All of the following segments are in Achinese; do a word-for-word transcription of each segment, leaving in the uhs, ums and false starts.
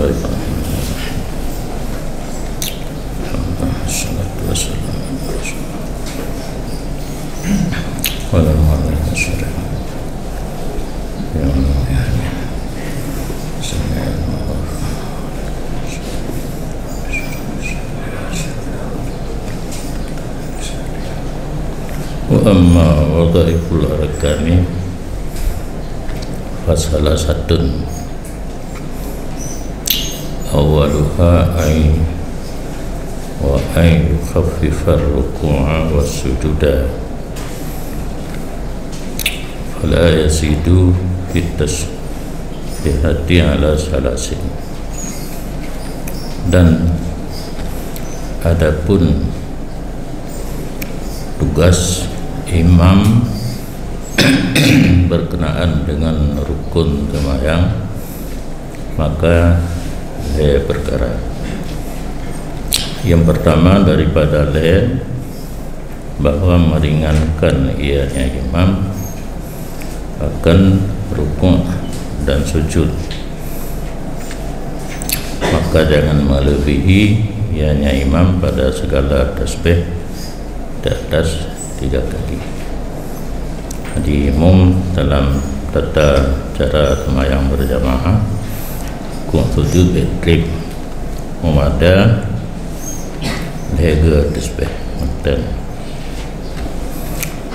Bismillahirrahmanirrahim. Wassalatu wassalamu ala Rasulillah. Wa ala alihi wa sahbihi. Ya Allah, ya Allah. Wa amma wadhaiful arkani fasalasatun. Awwaluha ay wa ay yukhaffifar ruku'a was sujuda, fala yazidu fit tasbihati ala salasin. Dan adapun tugas imam berkenaan dengan rukun sembahyang, maka lhèe perkara. Yang pertama daripada lhèe, bahwa meringankan ianya imam akan rukuk dan sujud. Maka jangan melebihi ianya imam pada segala tasbih di atas tiga kali. Jadi, imum dalam tata cara sembahyang berjamaah, rukuk sujud bèk trép, meumada lhèe geu tasbih mantong.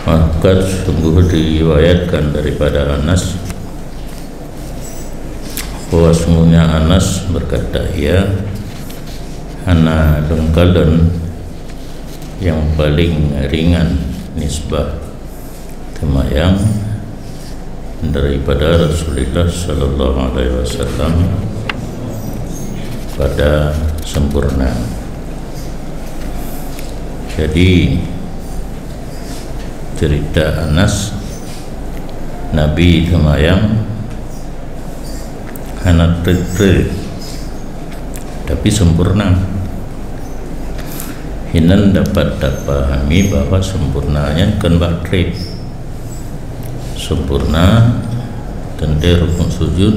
Maka sungguh diriwayatkan daripada Anas, bahwa sungguhnya Anas berkata, ia hana lôn kalon yang paling ringan nisbah teumayang daripada Rasulullah sallallahu alaihi wasallam pada sempurna. Jadi, cerita Anas, Nabi teumayang hana trép-trép, tapi sempurna. Hinan dapat tapahami bahwa sempurna nyan kon bak trép. Sempurna teuntèe rukun sujud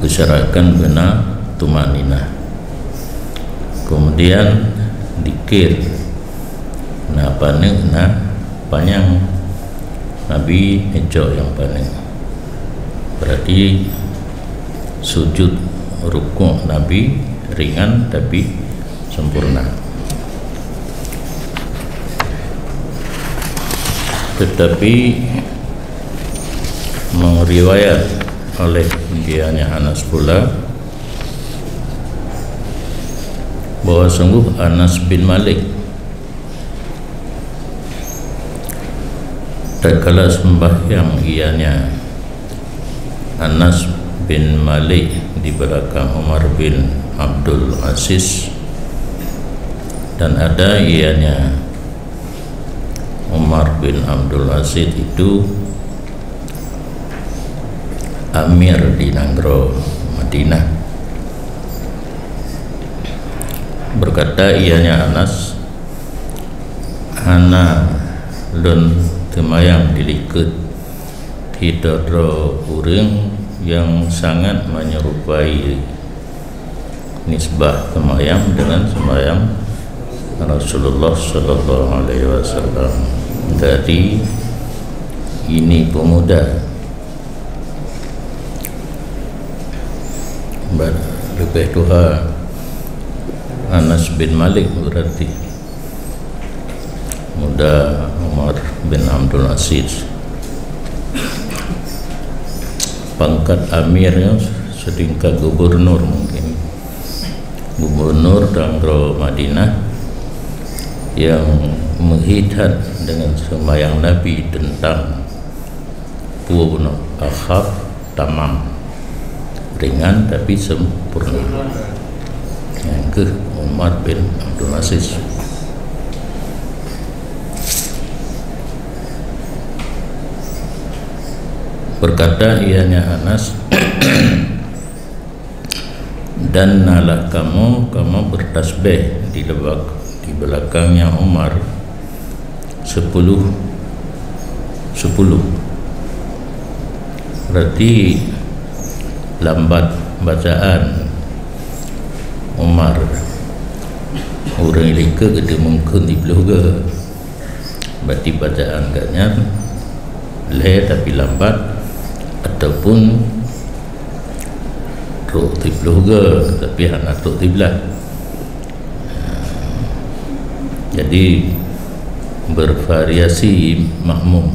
beusyaratkan beuna tumakninah. Kemudian dikir na paneuk na panyang, Nabi ngicok nyang paneuk. Berarti sujud rukuk Nabi ringan tapi sempurna. Tetapi meuriwayat oleh dianya Anas pula bahwa sungguh Anas bin Malik tatkala sembahyang ianya Anas bin Malik di belakang Umar bin Abdul Aziz, dan ada ianya Umar bin Abdul Aziz itu amir di nanggroe Madinah. Berkata ianya Anas, "Hana lôn teumayang di likot sidroe-droe ureuëng nyang sangat menyerupai nisbah teumayang dengan sembahyang Rasulullah sallallahu alaihi wasallam." Jadi, ini pemuda ba-, leubeh tuha Anas bin Malik, berarti muda Umar bin Abdul Aziz. Pangkat amirnya setingkat gubernur mungkin. Gubernur nanggroe Madinah yang meuhidhat dengan sembahyang Nabi teuntang peue bunoe, akhaf tamam, ringan tapi sempurna. Nyang keuh Umar bin Abdul Aziz. Berkata ianya Anas, "Dan nalah kamoe, kamoe bertasbih di lebak-, di belakangnya Umar sepuluh, sepuluh." Berarti lambat Bacaan Umar, ureuëng likot geudeungon kheun siploh goe. Berarti bacaan gobnyan lhée tapi lambat, ataupun trok siploh goe tapi hana trok siblaih. Jadi, bervariasi makmum.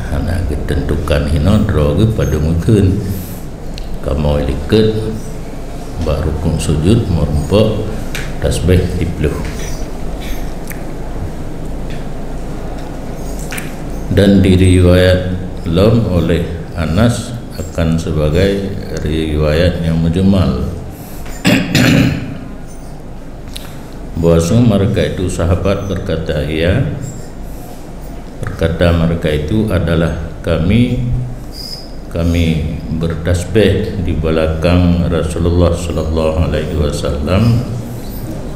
Hana geuteuntukan hinoe droe geuh padum geukheun. Kamoe likot bak rukuk sujud meurumpok tasbih siploh. Dan diriwayat lom oleh Anas akan sebagai riwayat nyang mujmal. Bahwasanya mereka itu sahabat, berkata ia, berkata mereka itu adalah kami, kami bertasbih di belakang Rasulullah sallallahu alaihi wasallam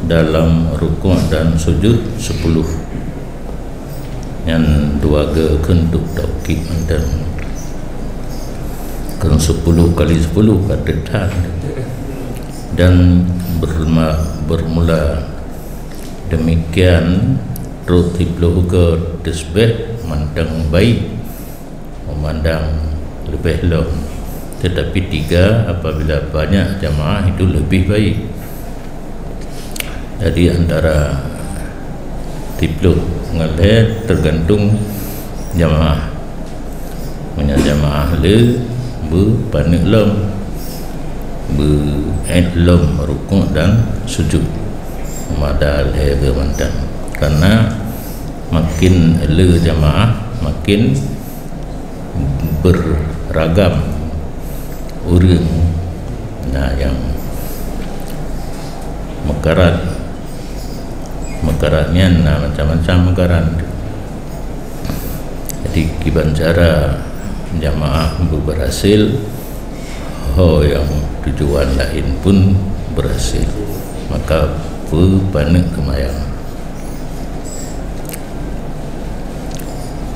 dalam rukuk dan sujud sepuluh. Nyan dua goe kheun untuk taukid mantong. Kheun sepuluh kali sepuluh ka trok that. Dan berma-, bermula demikian, trok siploh goe tasbih mantong baik, memandang lebih lom. Tetapi tiga, apabila banyak jamaah, itu lebih baik. Jadi, antara siploh ngon lhée tergantung jamaah. Meunyoe jamaah le, beupaneuk lom, beuéh lom rukuk dan sujud. Mada lhée goe mantong. Karena makin le jamaah, makin beragam ureuëng. Na nyang meukarat. Meukarat nyan na macam-macam meukarat. Jadi, kiban cara jamaah beuberhasil, ho nyang tujuan laén pun berhasil. Maka, peupaneuk seumayang.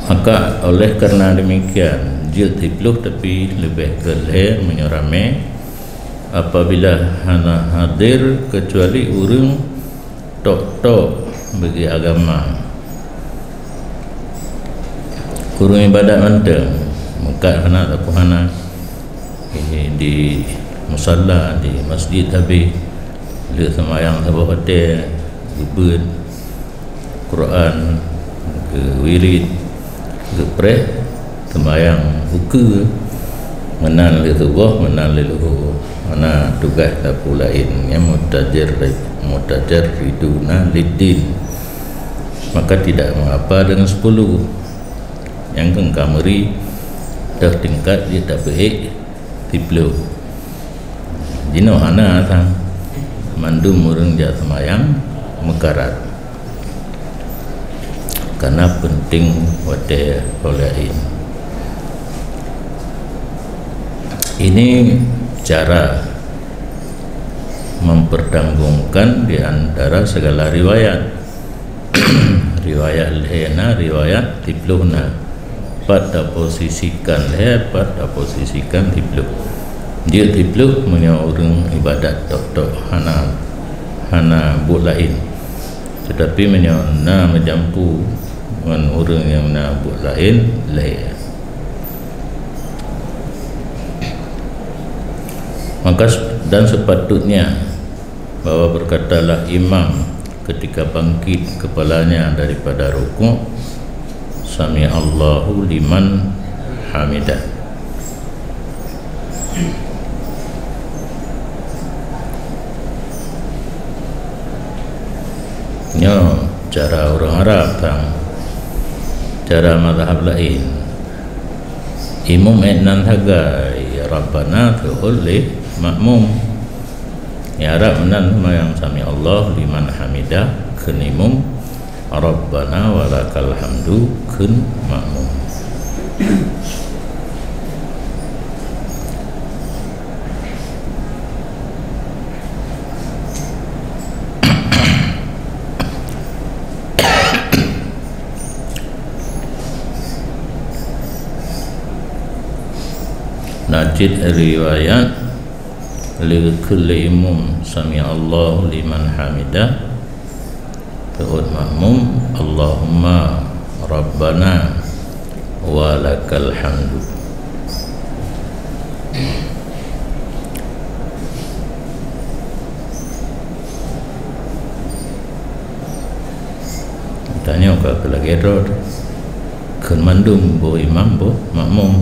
Maka, oleh karena demikian, jeuet siploh tapi leubeh keu lhée meunyoe ramé, apabila hana hadir kecuali ureuëng tok-tok bagi agama. Ureuëng ibadat mantong, meukat hana sapeue hana. Di musalla, di masjid habéh, le seumayang saboh watée, geubeuet Quran, geuwirit, geupreh, seumayang ukeue, meunan lé suboh, meunan lé luhô. Hana tugaih sapeue laén, nyan mutajar-, mutajarriduna liddin. Maka tidak mengapa dengan sepuluh. Nyang keu ka meuri, toh tingkat jih tabeuhek siploh. Jinoe hana sang. Mandum ureuëng jak seumayang meukarat. Karena penting watée ho laén. Ini cara mempertanggungan di antara segala riwayat. Riwayat lhée na, riwayat siploh na. Pat taposisikan lhée, pat taposisikan siploh. Jeuet siploh meunyoe ureuëng ibadat tok-tok hana, hana buet laén. Tetapi meunyoe na meujampu ngon ureuëng nyang na buet laén, lhée. Maka, dan sepatutnya bahwa berkatalah imam ketika bangkit kepalanya daripada rukuk, "Sami'allahu liman hamidah." Nyoe cara ureuëng Arab sang, cara mazhab laén. Imum ék nan sagai, Rabbana teuhôi lé makmum. Nyang Arab meunan seumayang, "Sami'allahu liman hamidah," kheun imum, "Rabbana walakal hamdu," kheun makmum. Na Riwayat, lé kheun lé imum, "Sami'allahu liman hamidah." Teuôt makmum, "Allahumma rabbana wa lakal hamdu." Tanyoe ka keu lagée droe, kheun mandum boh imam boh makmum.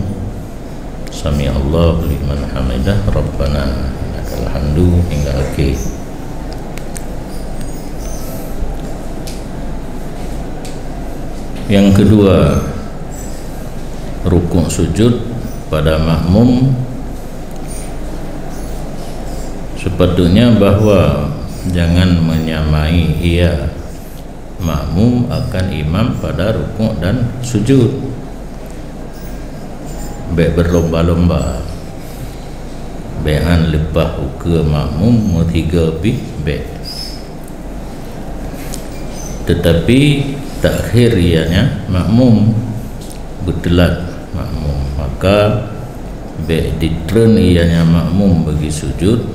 "Sami'allahu liman hamidah, Rabbana lakal hamdu," hingga akhé. Yang kedua, rukuk sujud pada makmum. Sepatutnya bahwa jangan menyamai ia makmum akan imam pada rukuk dan sujud. Bék berlomba-lomba. Bék han leupah ukeue makmum meusigoe pih bék. Tetapi takhir ianya makmum, beuteulat makmum, maka bék ditreun ianya makmum bagi sujud,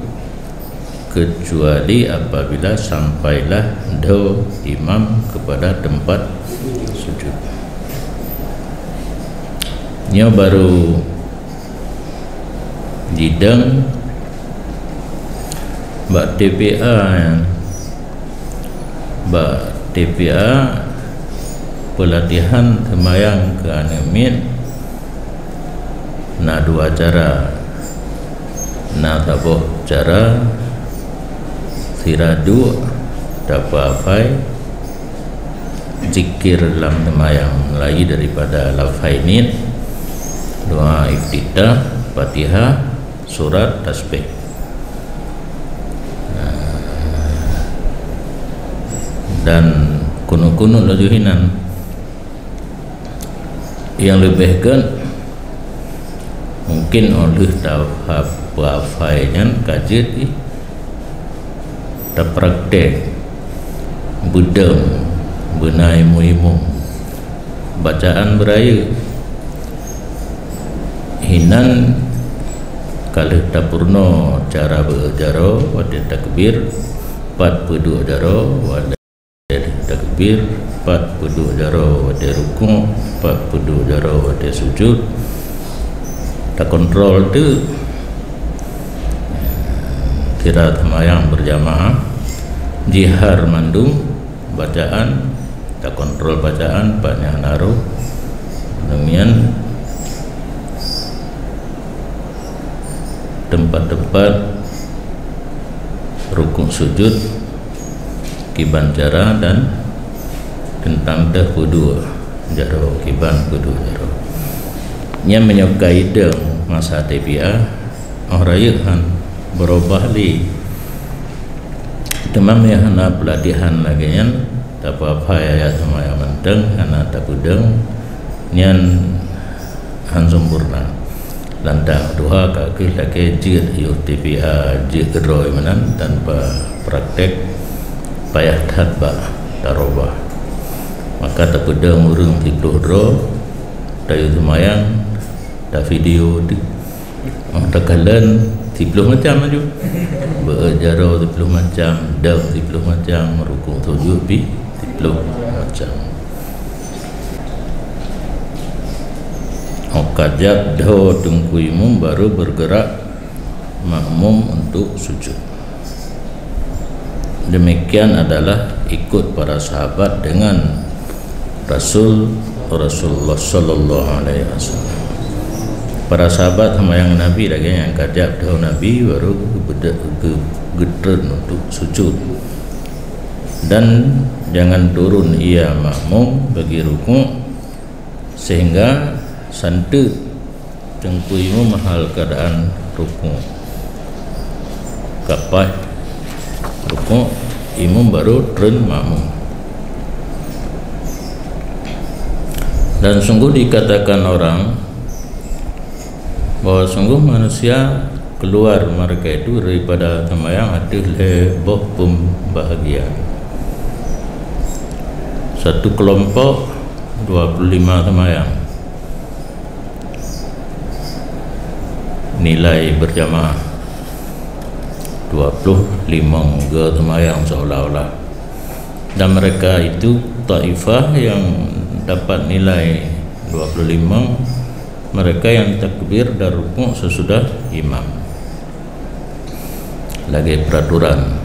kecuali apabila sampailah dho imam kepada tempat sujud. Nyoe baru jidong bak T P A, bak T P A peulatihan seumayang keu aneuk miet na dua cara. Na saboh cara, sira duek tapeuhafai zikir lam seumayang, mulai daripada lafai niet, doa iftitah, Fatihah, surat, tasbih. Dan kunut-kunut laju hinan. Nyang leubeh gét, mungkin óh lheueh tahafai nyan ka jeuet jih tapraktek beudong beuna imum-imum bacaan beurayeuk. Hinan ka lheueh tapeurunoe cara beu-, jaroe watée takbir, pat peuduek jaroe watée takbir, pat peuduek jaroe watée rukuk, pat peuduek jaroe watée sujud. Takontrol teuk. Sira seumayang berjamaah, jihar mandum bacaan, takontrol bacaan, pat nyang na rôh. Demikian tempat-tempat rukuk sujud, kiban cara dan teuntang deuh peuduek jaroe, kiban peuduek jaroe. Nyan meunyoe ka idong masa T P A, óh rayeuk han beurubah lé. Teuma meunyoe hana peulatihan lagée nyan, tapeuhafai ayat seumayang mantong hana tapeudong, nyan han sempurna. Lantak tuha ka kheueh lakée jeuet yoh T P A jeuet keudroe meunan tanpa praktek, payah that bak tarubah. Maka tapeudong ureuëng siploh droe, tayue seumayang, tavideo teuk. Oh, takalon siploh macam laju. Beu-, jaroe siploh macam, dong siploh macam, rukuk sujud pih siploh macam. Óh ka jak dho teungku imum baru bergerak makmum untuk sujud. Demikian adalah ikut para sahabat dengan Rasul, Rasulullah sallallahu alaihi wasallam. Para sahabat seumayang Nabi lagée nyang ka jak dho Nabi baru geubeudek-, geu-, geutreun untuk sujud. Dan jangan turun ia makmum bagi rukuk, sehingga santeut teungku imum hal keuadaan rukuk. Ka paih rukuk, imum baru treun makmum. Dan sungguh dikatakan orang bahwa sungguh manusia keluar mereka itu daripada sembahyang ateueh lhée boh peubahagian. Satu kelompok dua puluh lima sembahyang. nilai berjamaah dua puluh lima geuh seumayang seolah-olah. Dan mereka itu taifah yang dapat nilai dua puluh lima, mereka yang takbir dan rukuk sesudah imam. Lagée peraturan.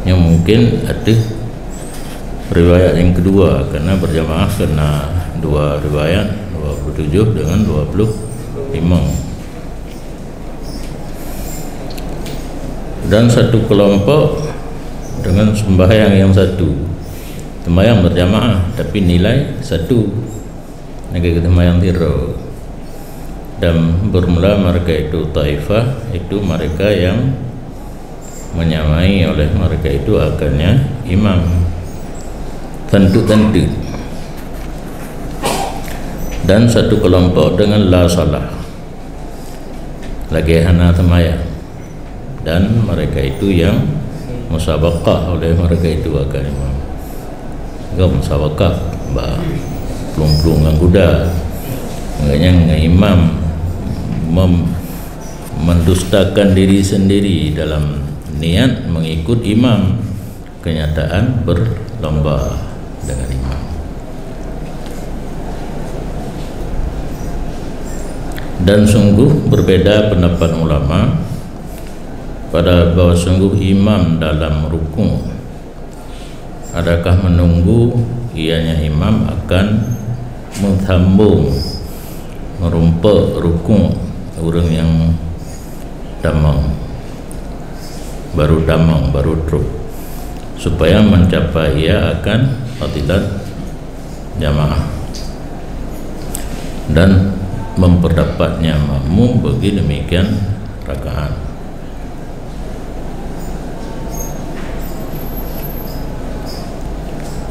Yang mungkin ada riwayat yang kedua, karena berjamaah kena dua riwayat, dua puluh tujuh dengan dua puluh lima. Dan satu kelompok dengan sembahyang yang satu. Sembahyang berjamaah, tapi nilai satu. Lagée geuteumanyang sidroe. Dan bermula mereka itu taifah, itu mereka yang menyamai oleh mereka itu akannya imam. Tentu-tentu. Dan satu kelompok dengan la salah. Lagée hana seumayang. Dan mereka itu yang musabaqah oleh mereka itu akan imam. Enggak musabaqah, bah, plueng-plueng ngon kuda. Enggak nyang ngon imam mem-, mendustakan diri sendiri dalam niat mengikut imam. Kenyataan berlomba dengan imam. Dan sungguh berbeda pendapat ulama pada bahwa sungguh imam dalam rukuk adakah menunggu ianya imam akan meusambong meurumpok rukuk ureuëng nyang tamong, baru tamong, baru trok, supaya mencapai ia akan fadilat jamaah dan memperdapatnya makmum bagi demikian rakaat.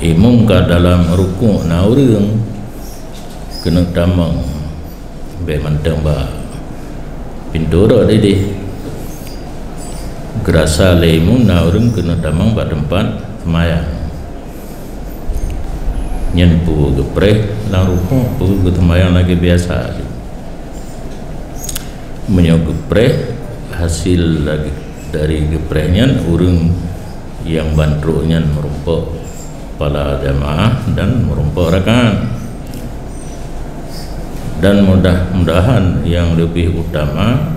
Imum ka dalam rukuk na ureuëng keuneuk tamong, bék mantong bak pintoe rot idéh. Geurasa lé imum na ureuëng keuneuk tamong bak teumpat seumayang. Nyan peue geupreh lam rukuk, peue geuseumayang lagée biasa. Meunyoe geupreh, hasil lagi dari geupreh nyan, ureuëng nyang ban trok nyan meurumpok pala jamaah dan meurumpok rakaat. Dan mudah-mudahan yang lebih utama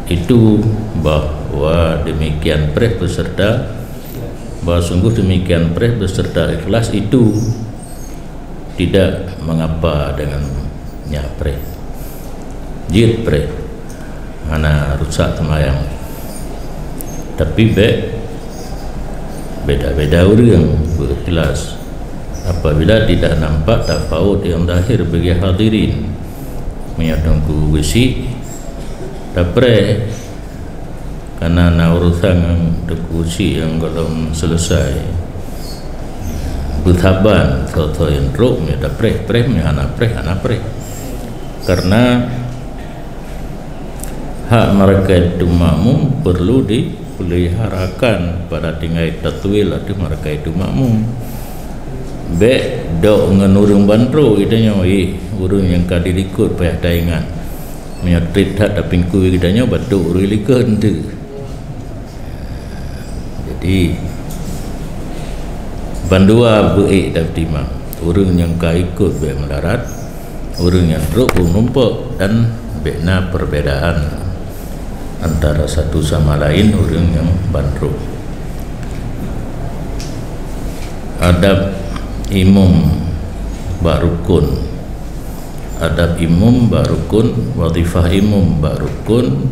itu bahwa demikian preh beserta, bahwa sungguh demikian preh beserta ikhlas itu tidak mengapa dengan nyak preh. Jeuet preh, hana rusak seumayang. Tapi bék beda-beda ureuëng beuikhlas. Apabila tidak nampak tafaut yang zahir bagi hadirin, meunyoe teungku beusi, tapreh. Karena na urusan ngon teungku si nyang gohlom selesai. Beutaban, soe-soe nyang trok, meunyoe tapreh, preh, meunyoe hana preh, hana preh. Karena hak mereka itu makmum perlu dipeliharakan pada tinggai tatwil ateueh mereka itu makmum. Bék dok ngon ureuëng ban trok geutanyoe, ih, ureuëng nyang ka dilikot payah taingat. Meunyoe treb that tapingkui geutanyoe, batuk ureuëng likot teuh. Jadi, bandua beuék tapeutimang. Ureuëng nyang ka ikot bék meularat, ureuëng nyang trok ureuëng numpok, dan bék na perbedaan antara satu sama lain ureuëng nyang ban trok. Adab imum bak rukun. Adab imum bak rukun, wadhifah imum bak rukun.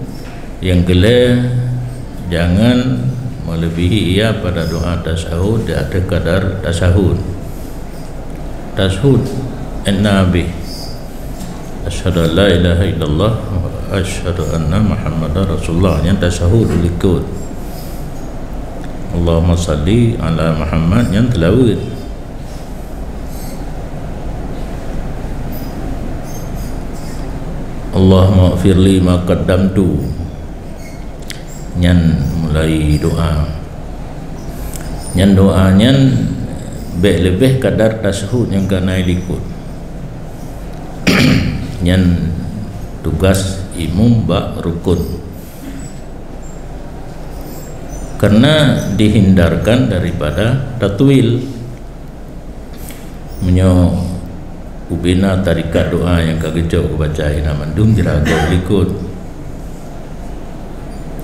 Nyang keulhée, jangan melebihi ia pada doa tasyahud di ateueh kadar tasyahud. Tasyahud, enna bih. Asyhadu an la ilaha illallah wa asyhadu anna Muhammadar Rasulullah. Nyan tasyahud likot. Allahumma salli ala Muhammad, nyan teulaweuet. Allahumma firli ma qaddamtu. Nyan mulai doa. Nyan doa nyan bék leubeh kadar tasyahud nyang ka na likot. Nyan tugas imum bak rukun. Karena dihindarkan daripada tatwil. Meunyoe ubena tarikat doa nyang ka geucok geubaca ina mandum jiragoe likot.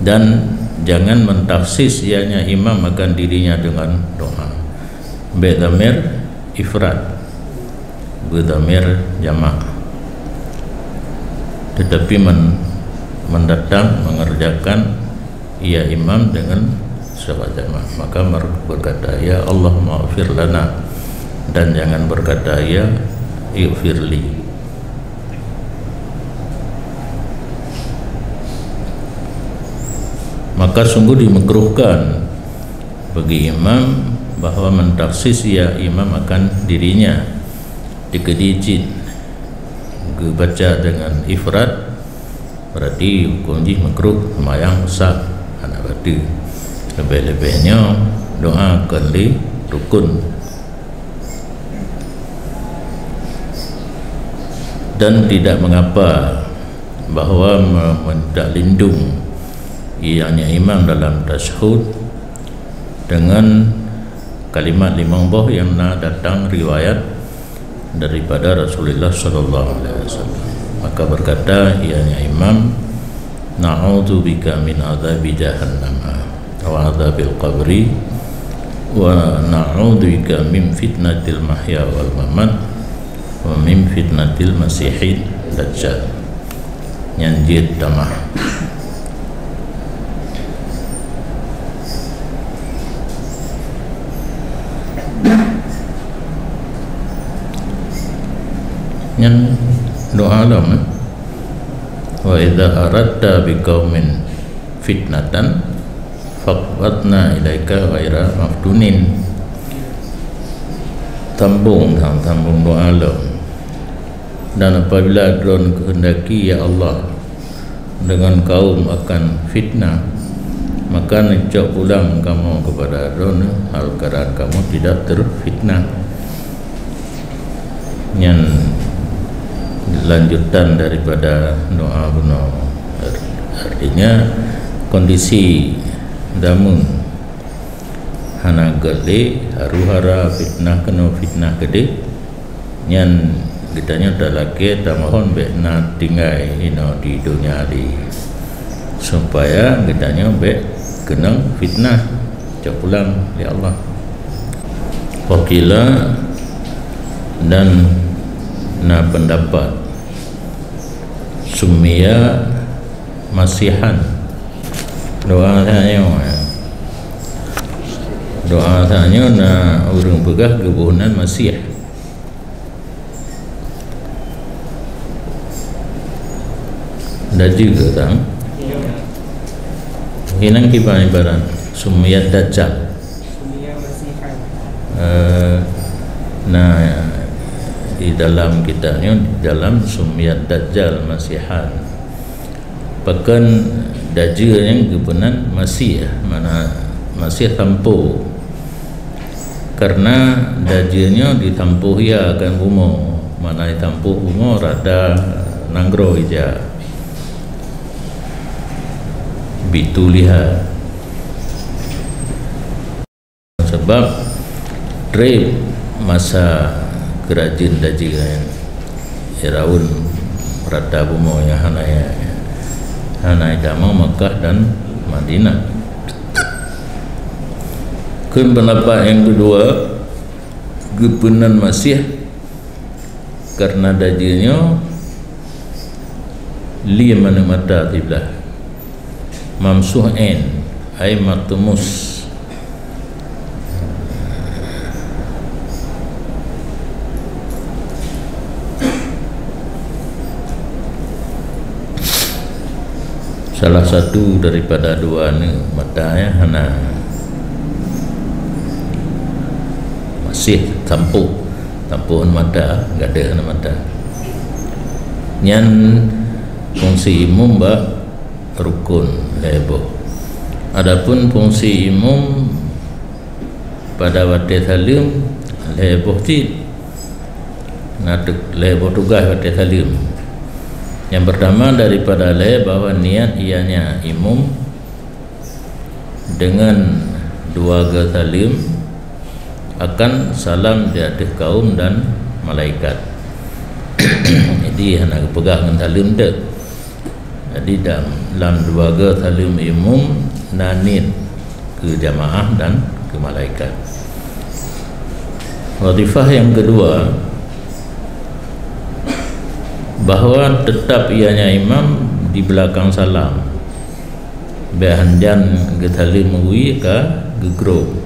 Dan jangan mentaksis ianya imam akan dirinya dengan doa. Bèk dhamir ifrad, beudhamir jamak. Tetapi men-, mendatang mengerjakan ia imam dengan secara jamak, maka mer-, berkata, "Ya Allah, maghfir lana," dan jangan berkata, "Ya ighfirli." Maka sungguh dimakruhkan bagi imam bahwa mentaksis ia imam akan dirinya. Dikeudi cit geubaca dengan ifrad, berarti huköm jih makruh, seumayang rusak, hana bateue. Leubeh-leubeh nyoe doa kon lé rukun. Dan tidak mengapa bahwa me-, meminta lindung ianya imam dalam tasyahud dengan kalimat limong boh yang na datang riwayat daripada Rasulullah sallallahu alaihi wasallam. Maka berkata ianya imam, "Na'udzubika min adzabi jahannama wa adzabil qabri, wa na'udzubika min fitnatil mahya wal mamat, wa min fitnatil masihid dajjal." Nyan jeuet tamah. Nyan doa lom, eh. "Wa idza aradta biqaumin fitnatan faqbadna ilaika ghaira maftunin." Sambung, sambung doa lom. "Dan apabila Droen kehendaki, ya Allah, dengan kaum akan fitnah, maka neucok pulang kamoe kepada Droen, hal keadaan kamoe tidak terfitnah." Nyan lanjutan daripada doa bunoe. Artinya, kondisi dameun hana gét lé, haru-hara, fitnah keunoe, fitnah keudeh, nyan geutanyoe talakée tamohon bék na tinggai inoe di donya di, supaya geutanyoe bék keunong fitnah, cok pulang lé Allah. Wakila, dan na pendapat, sumia masihan. Doa tanyoe, doa tanyoe na ureuëng peugah geuboh nan Masih. Dajjal ke tang? Inang kiban ibarat sumiat Dajjal. Eh, nah, di dalam kitab ni, di dalam sumiat Dajjal Masihan. Pakon Dajjal nyang geupeunan Masih, mana Masih tampo. Karena Dajjal nyoe ditampo ia akan bumoe, mana ditampo bumoe rada nanggroe ija. Bituliha. Sebab treb masa keurajeuen Dajjal nyan, Firaun rata bumoe nyang hana, hana itamong Makkah dan Madinah. Kheun pendapat nyang keudua, geupeunan Masih karena Dajjal nyoe liem aneuk mata siblah. Mamsuh ain, ai matmus. Salah satu daripada dua ni mata ya hana, masih tampuh, tampuh mata, gadeh hana mata. Nyan fungsi imum bak rukun lhèe boh. Adapun fungsi imum pada watèe saleuem lhèe boh cit. Na tu-, lhèe boh tugaih watèe saleuem. Yang pertama daripada lhèe bahwa niat ianya imum dengan dua geusaleuem akan salam di ateueh kaum dan malaikat. Jadi hana geupeugah ngon saleuem teuk. Jadi dalam, lam dua geusaleuem imum na niet keu jamaah dan keu malaikat. Wadhifah yang kedua, bahwa tetap ianya imam di belakang salam. Bèk hanjan geusaleuem wie ka geugrob.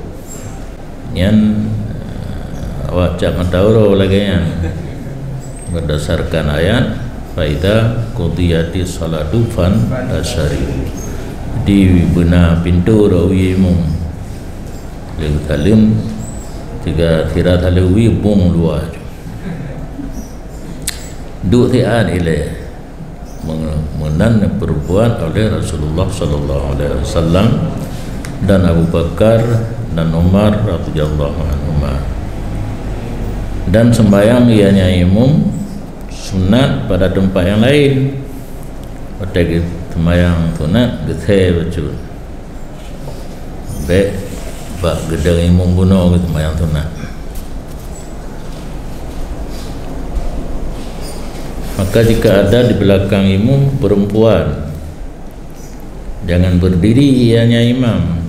Nyan, eh, awak cak mata uroe lagèe nyan. Berdasarkan ayat, "Fa idza qudiyatis shalatu fantashiru." Di beuna pintoe rot wie imum. Lheueh saleuem, siga sira saleuem wie bong luwa. Duek siat ilèe. Meunan perbuat oleh Rasulullah sallallahu alaihi wasallam dan Abu Bakar dan Umar radhiyallahu anhuma. Dan sembahyang ianya imum sunat pada tempat yang lain. Watèe geusembahyang sunat, geusé bacut. Bèk bak geudong imum bunoe geuseumbahyang sunat. Maka jika ada di belakang imum perempuan, jangan berdiri ianya imam,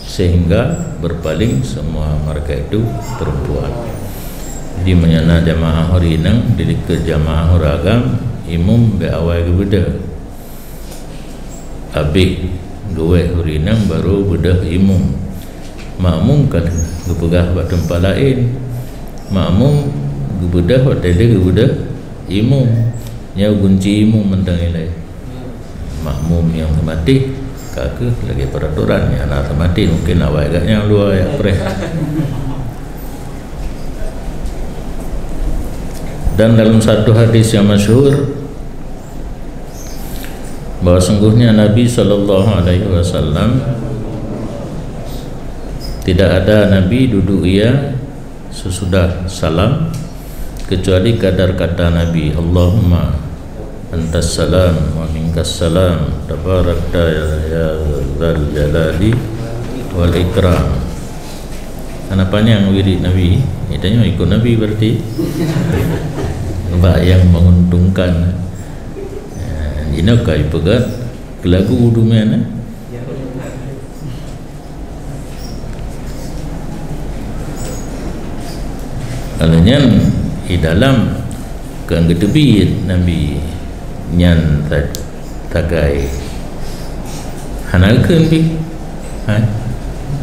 sehingga berpaling semua mereka itu perempuan. Jadi, meunyoe na jamaah ureueng inong, di likot jamaah ureueng agam, imum bèk awai geubeudôh. Abéh geuwèh ureueng inong barô beudôh imum. Makmum ka geupeugah bak teumpat laén. Makmum geubeudôh watèe lheueh geubeudôh imum. Nyoe gunci imum mantong ilèe. Makmum nyang seumatéh ka kheueh lagèe peraturan nyang na seumatéh, mungken awai gata nyang luwa jak preh. Dan dalam satu hadis yang masyhur, bahwa sungguhnya Nabi sallallahu alaihi wasallam, tidak ada Nabi duduk ia sesudah salam, kecuali kadar kata Nabi, "Allahumma antas salam wa minkas salam, tabarakta ya, ya dzal jalali wal ikram." Hana panyang wirid Nabi, tanyoe ikot Nabi berarti. Bak nyang menguntungkan. Ya, jinoe ka ipeugah keu lagu duman, eh. Lheueh nyan, di dalam kon geuteubiet Nabi nyan sa-, sagai. Hana geukheun pih. Ha?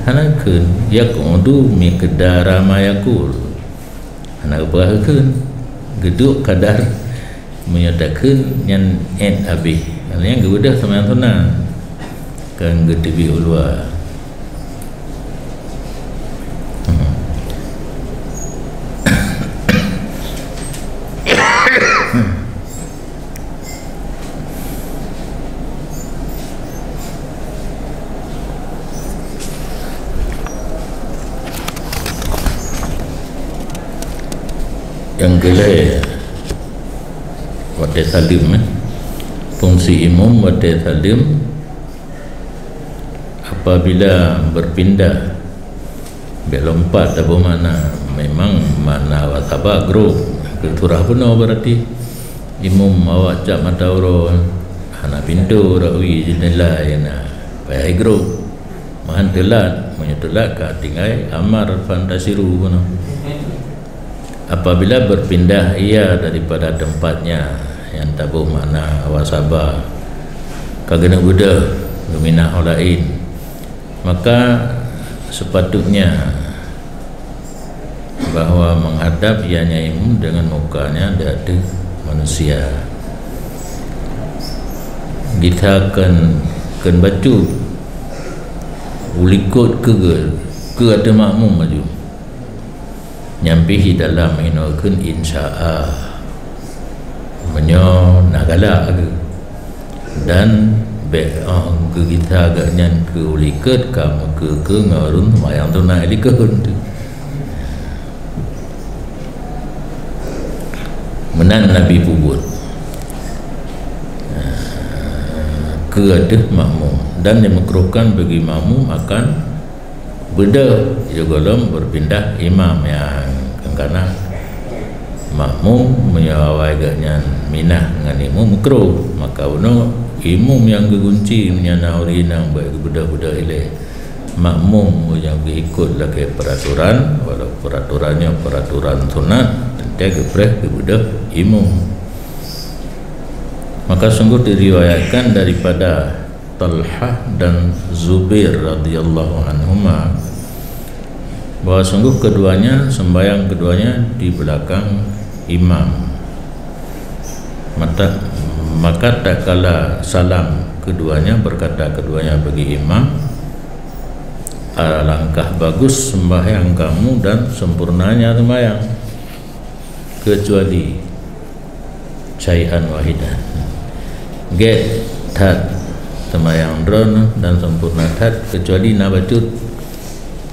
Hana geukheun. Yaqudu miqdara ma yaqul. Hana geupeugah geukheun. Geuduek kadar. Meunyoe takheun nyan 'et abéh. Nyan geubeudôh seumayang sunat. Kon geuteubiet u luwa. Nyang keulhèe, watèe saleuem, eh. Fungsi imum watèe saleuem, apabila berpindah, bèk lompat taboh makna. Memang makna wasaba grob, keu surah bunoe berarti. Imum awak cak mata uroe, hana pintoe, rot wie jeundela nyang na, payah grob. Meuhan teulat, meunyoe teulat ka tinggai amar fantasiru bunoe. Apabila berpindah ia daripada tempatnya, nyang taboh makna wasaba, ka geuneuk beudôh, geuminah u laén, maka sepatutnya bahwa menghadap ianya imum dengan mukanya di ateueh manusia. Gita kon, kon bacut u likot keu, keu ateueh makmum laju. Nyan pih di dalam inoe kheun insya'a. Meunyoe na galak geuh. Dan bèk 'oh geugisa geuh nyan keu u likot ka meukeue-keue ngon ureueng seumayang sunat likot. Meunan Nabi peubuet. keu ateueh makmum, dan dimakruhkan bagi makmum akan beudôh sigohlom beupindah imam. Nyang kana makmum, meunyoe awai geuhnyan minah ngon imum, makruh. Maka bunoe imum nyang geugunci, meunyoe na ureueng inong bèk geubeudôh-beudôh ilèe. Makmum nyang geuikot lagèe peuraturan, walau peuraturan nyoe peuraturan sunat, teuntèe geupreh geubeudôh imum. Maka sungguh diriwayatkan daripada Talhah dan Zubair radhiyallahu anhuma, bahwa sungguh keduanya, sembahyang keduanya di belakang imam. Mata-, maka tatkala salam keduanya, berkata keduanya bagi imam, "Alangkah bagus sembahyang kamu dan sempurnanya sembahyang, kecuali syai'an wahidan." Gèt that sembahyang droeneuh dan sempurna that, kecuali na bacut,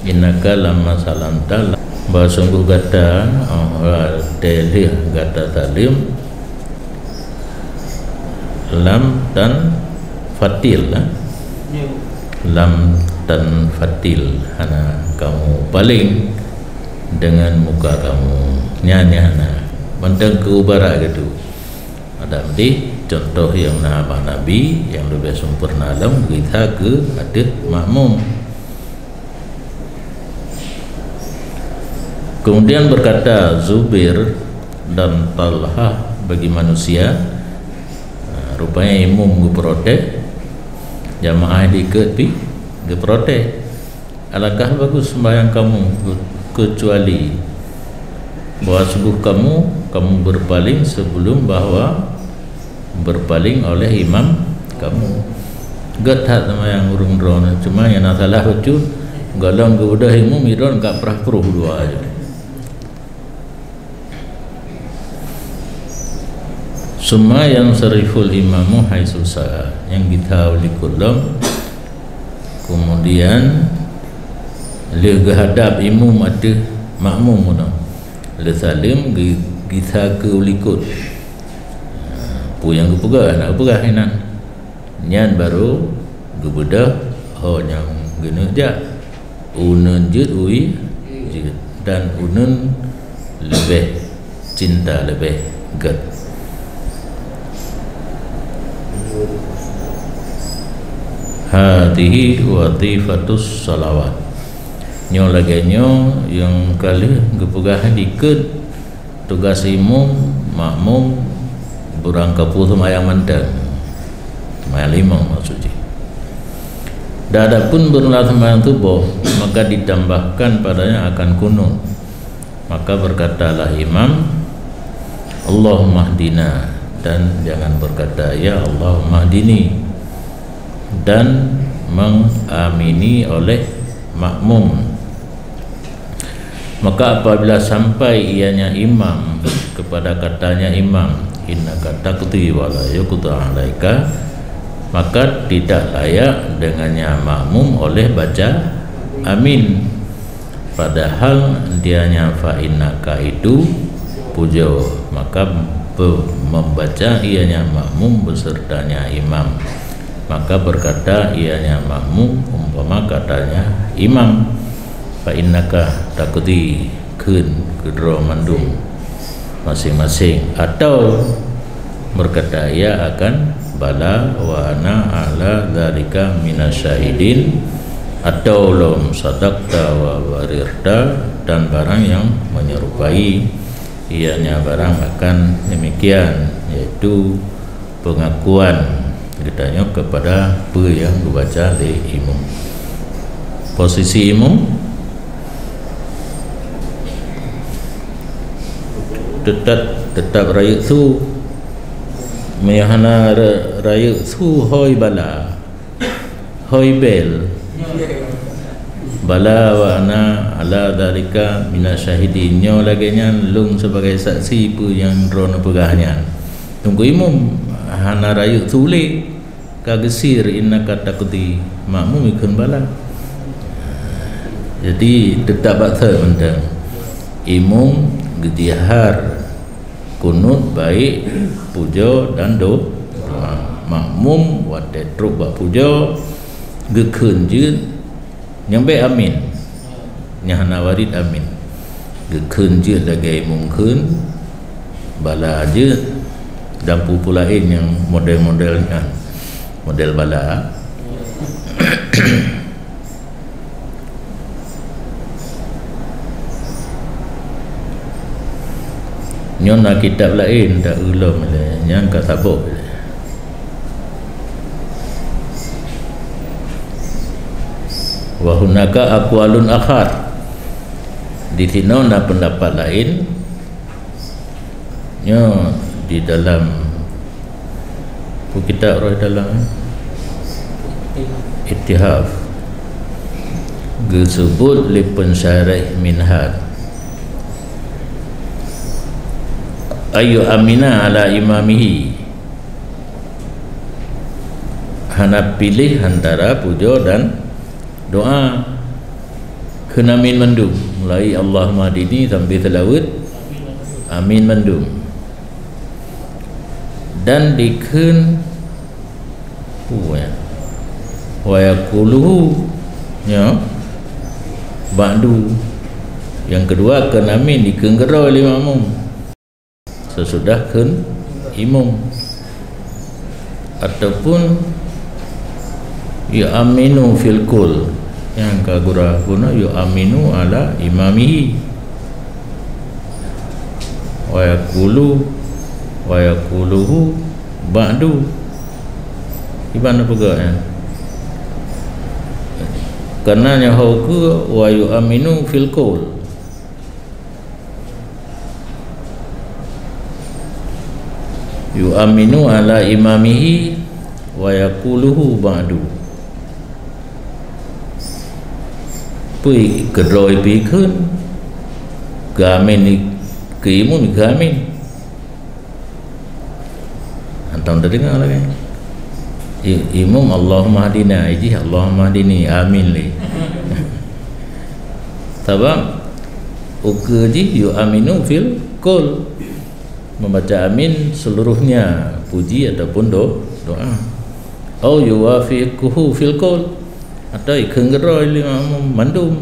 "Innaka lamma salamta," bahwa sungguh gata, oh, watèe lheueh gata saleuem, lam tanfatil, eh? Lam tanfatil, hana kamu paleng dengan muka kamu. Nyan, nyan hana. Mantong keu ibarat geutu. Adak deh contoh nyang na bak Nabi, nyang leubeh sempurna lom gisa keu ateueh makmum. Kemudian berkata Zubair dan Talhah bagi manusia, rupanya imum geuprotes, jamaah dikeue pih geuprotes. Alangkah bagus sembahyang kamu, kecuali bahwa sungguh kamu, kamu berpaling sebelum bahwa berpaling oleh imam kamu. Gèt that sembahyang ureueng droeneuh, cuma nyang na salah bacut, gohlom geubeudôh imum, droeneuh ka prah pruh dua aja. Summa yansariful imamu haitsu sha, nyang gisa u likot lom, kemudian lheueh geuhadap imum ateueh makmum bunoe, lheueh saleuem geu-, gisa keu u likot. Peue nyang geupeugah, hana geupeugah inan. Nyan barô geubeudôh ho nyang geuneuk jak. Uneun jeuet, ui jeuet, dan uneun leubeh cinta, leubeh gèt. Hadhihi wathifatus shalawat. Nyoe lagèe nyoe nyang ka lheueh geupeugah dikeue. Tugas imum, makmum, beurangkapeue seumayang mantong. Seumayang limong maksud jih. Dan adapun beureulah seumayang suboh, maka ditambahkan padanya akan kunut. Maka berkatalah imam, "Allahummahdina," dan jangan berkata, "Ya Allahummahdini," dan mengamini oleh makmum. Maka apabila sampai ianya imam kepada katanya imam, "Innaka taqdi wa la yuqda alaika," maka tidak layak dengannya makmum oleh baca amin. Padahal dianya fa innaka itu pujoe, maka be-, membaca ianya makmum besertanya imam. Maka berkata ianya makmum umpama katanya imam, "Fa innaka taqdi," kheun keudroe mandum masing-masing, atau berkata ia akan, "Bala wa ana ala dzalika minasyahidin," atau lom, "Sadaqta wa bararta," dan barang yang menyerupai ianya barang akan demikian, yaitu pengakuan geutanyoe kepada peue nyang geubaca lé imum. Posisi imum teutap, teutap rayeuk su. Meunyoe hana ra-, rayeuk su, hôi bala. Hôi bèl. Bala wa ana ala dzalika minasyahidin. Nyoe lagèe nyan lôn sibagai saksi peue nyang droeneuh peugah nyan. Teungku imum hana rayeuk su lé, ka geusie, "Innaka taqdi." Makmum ikheun bala. Jadi teutap bak thèe mantong. Imum geujihar kunut baik pujoe dan do-, doa. Makmum watée trok bak pujoe geukheun jeuet, nyang bék amin. Nyang hana warit amin. Geukheun jeuet lagée imum kheun, bala jeuet, dan peue-peue laén nyang model-model nyan. Model bala. Nyoe na kitab laén, tak ulôn lé, nyang ka saboh lé. Wa hunaka aqwalun akhar. Di sinoe na peundapat laén. Nyoe di dalam, peue kitab roh dalam, eh? Ittihaf. Geuseubuet lé peunsyarah Minhaj, "Ayu amina ala imamihi." Hana piléh antara pujoe dan doa. Kheun amin mandum, mulai Allahummahdini sampai seulaweuet, amin mandum. Dan dikheun, oh, ya. Wa yaquluhu, ya, ba'du. Nyang keudua kheun amin dikheun keudroe lé makmum. Seusudah kheun imum. Ataupun yu'aminu fil qaul. Nyang ka gura guna yu'aminu ala imamihi. Wa yaqulu, wa yaquluhu ba'du. Iban peugah, ya. Karena nyoe hau keu wa yu'aminu fil qaul. Yu'aminu ala imamihi wa yaquluhu ba'du. Peue keudroe pih kheun, geuamin keu imum geuamin. Hantom teudeungoe lagée. I-, imum Allahummahdina, ijih Allahummahdini, amin lé. Sabab ukeue jih yu'aminu fil qaul, membaca amin seluruhnya puji ataupun do-, doa. Au yuwafiquhu fil qaul, atau ikheun keudroe lé makmum mandum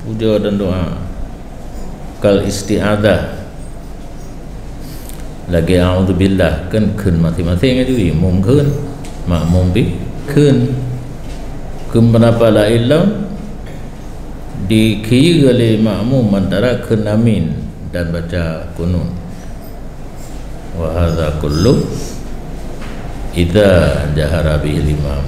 puja dan doa. Kal isti'adzah, lagée a'udzubillah, kan kheun maséng-maséng aju, imum kheun, makmum pih kheun. Keu peundapat laén lom, dikheun lé makmum antara kheun amin dan baca kunut. Wa hadza kullu idza jahara bihil imam.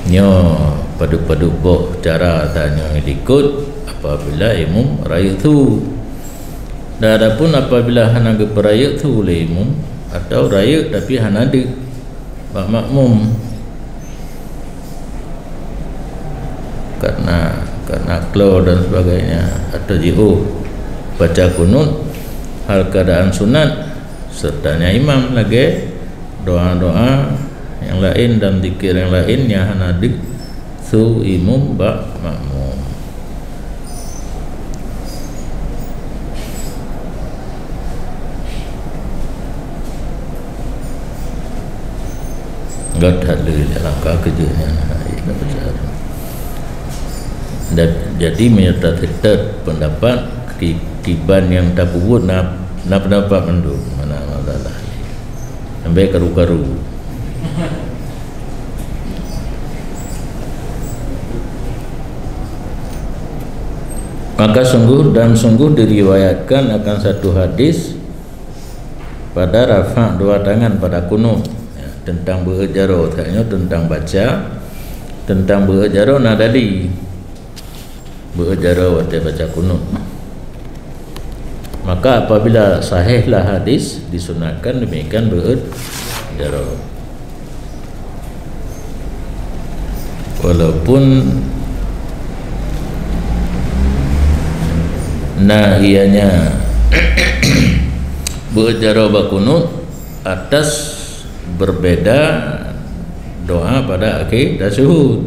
Nyoe padub-padub boh cara tanyoe likot apabila imum rayeuk su. Dan adapun apabila hana geupeurayeuk su lé imum atau rayeuk tapi hana deuk bak makmum, karena, karena klo dan sebagainya, atau jiôh baca kunut hal keadaan sunat, sertanya imam lagée doa-doa nyang laén dan zikir nyang laén nyang hana deuk su imum bak makmum. Gata le dalam ka keujeuh nyan, hai, ka peucah. Da-, jadi, meunyoe taseutôt peundapat ki-, kiban nyang tapeubuet na, na peundapat mandum, mana masalah. Sampai karu-karu. Maka sungguh dan sungguh diriwayatkan akan satu hadis pada rafa' dua tangan pada kunut. Ya, tentang beuet jaroe, saat nyoe tentang baca, tentang beuet jaroe na dali. Beuet jaroe watée baca kunut. Maka apabila sahihlah hadis, disunahkan demikian beuet jaroe. Walaupun na ianya beuet jaroe bak kunut atas berbeda doa pada akhé tasyahud.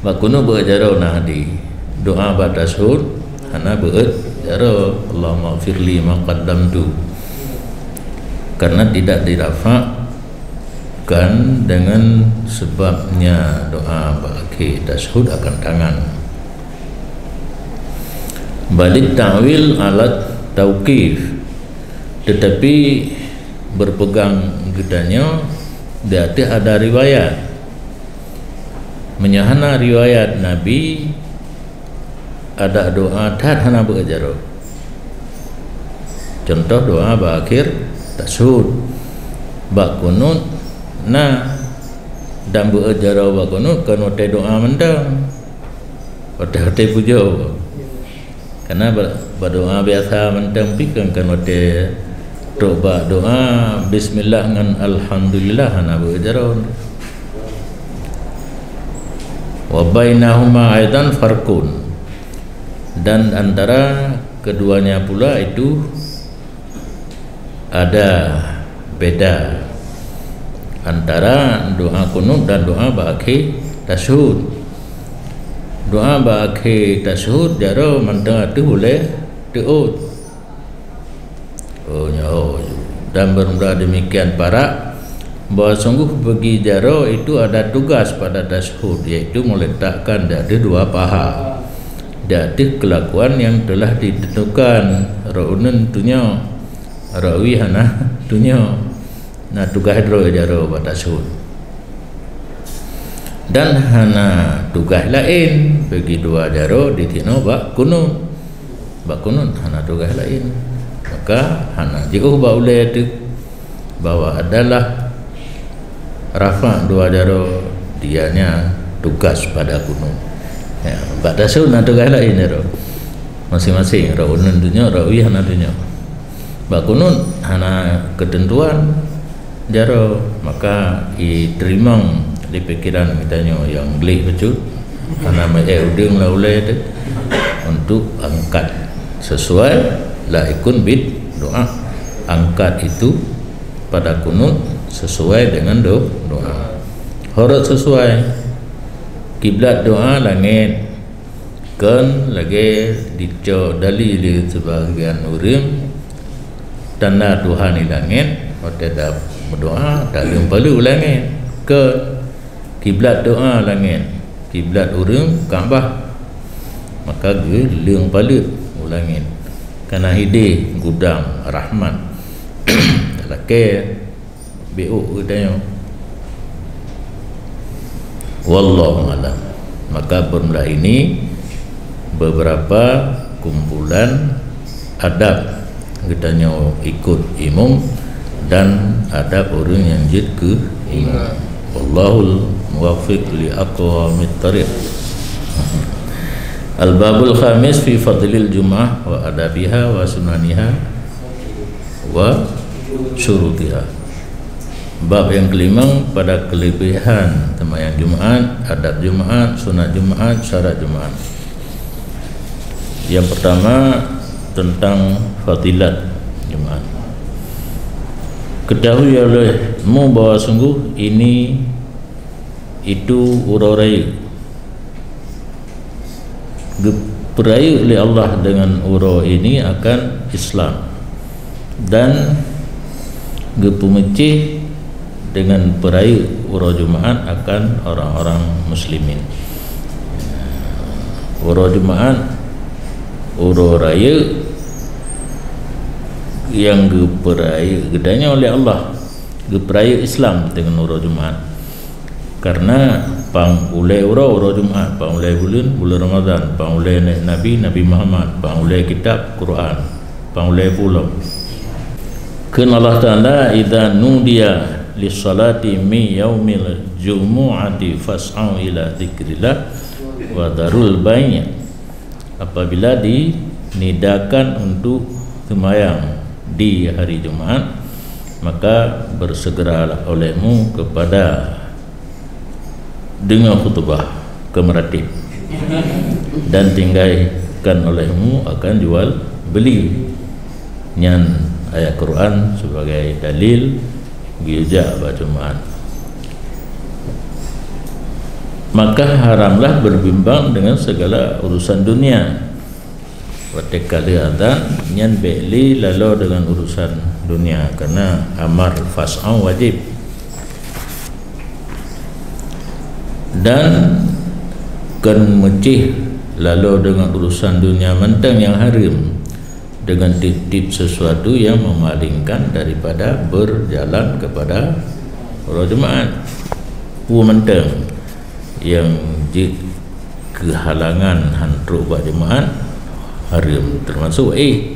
Bak kunut beuet jaroe na hadis. Doa bak tasyahud hana beuet jaroe, "Allahummaghfirli ma qaddamtu." Karena tidak dirafa' Kan dengan sebabnya doa bak akhé tasyahud akan tangan. Balik ta'wil alat tauqif, tetapi berpegang geutanyoe di ateueh ada riwayat. Meunyoe hana riwayat Nabi, ada doa that hana beuet jaroe. Contoh doa bak akhé tasyahud. Bak kunut na, dan beuet jaroe bak kunut kon watée doa mantong. Watée-watée pujoe. Karena ba-, bak doa biasa mantong pih kan, kan watée trok bak doa bismillah ngon alhamdulillah hana beuet jaroe. Wa bainahuma aidan farqun. Dan antara keduanya pula itu ada beda antara doa kunut dan doa bak akhé tasyahud. Doa bak akhé tasyahud jaroe mantong ateueh ulée teuôt. Oh, nyoe. Dan bermula demikian parak, bahwa sungguh bagi jaroe itu ada tugas pada tasyahud, yaitu meletakkan di ateueh dua paha, di ateueh kelakuan yang telah ditentukan, rot uneun tunyok, rot wie hana tunyok. Na tugaih droe jaroe bak tasyahud. Dan hana tugaih laén bagi dua jaroe di tinoe bak kunut. Bak kunut hana tugaih laén. Maka hana jiôh bak ulée teuk bahwa adalah rafa' dua jaroe, dianya tugas pada kunut. Ya, bak tasyahud na tugaih laén jaroe. Masing-masing, rot uneun tunyok, rot wie hana tunyok. Bak kunut hana keuteuntuan jaroe, maka iteurimong di pikiran geutanyoe nyang gleh bacut, hana meu'ék udeueng lam ulée teuh untuk angkat sesuai la yakun bid doa. Angkat itu pada kunut sesuai dengan do-, doa. Horot sesuai kiblat doa langét. Kon lagée jicok dalil lé sibagian ureuëng, tanda Tuhan di langét, watée ta meudoa, taleueng paleuet u langét. Kon kiblat doa langét, kiblat ureuëng Ka'bah, maka geuleueng paleuet u langét. Kana hideh gudang rahmat. Talakée Beuh geutanyoe. Wallahu a'lam. Maka bermula ini beberapa kumpulan adab geutanyoe ikut imum dan adab ureuëng nyang jeuet keu imum. Wallahul muwaffiq li aqwamit thariq. Al-babul khamis fi fadlil jum'ah wa adabiha wa sunaniha wa syurutiha. Bab yang kelima pada kelebihan sembahyang Jumaat, adab Jumaat, sunat Jumaat, syarat Jumaat. Yang pertama tentang fadilat Jumaat. Ketahui olehmu bahwa sungguh ini itu uroe raya. Geupeurayeuk lé Allah dengan uroe ini akan Islam dan geupeumeucéh dengan peurayeuk uroe Jumaat akan orang-orang muslimin. Uroe Jumaat uroe rayeuk nyang geupeurayeuk geutanyoe lé Allah, geupeurayeuk Islam dengan uroe Jumaat. Karena pang ulée uroe, uroe Jumaat, pang ulée buleuen, buleuen Ramadhan, pang ulée Nabi, Nabi Muhammad, pang ulée kitab, Quran, pang ulée pulo. Kheun Allah Taala, "Idza nudiya lis-salati min yaumil jumu'ati fas'au ila dzikrillah wa dzarul bai'." Apabila dinidakan untuk sembahyang di hari Jumaat, maka bersegeralah olehmu kepada dengar khutbah, keu meuratéb, dan tinggalkan olehmu akan jual beli. Nyan ayat Quran sebagai dalil geuyue jak bak Jumaat. Maka haramlah berbimbang dengan segala urusan dunia. Watée ka lheueh azan, nyan bék lé laloe deungon urusan dunia, karena amar fas'au wajéb. Dan kon meucéh laloe deungon urusan dunia mantong nyang hareuem, deungon tieb-tieb sesuatu nyang meumalingkan daripada berjalan kepada uroe Jumaat. Peue mantong nyang jeuet keu halangan han trok bak Jumaat, hareuem, teumasok éh.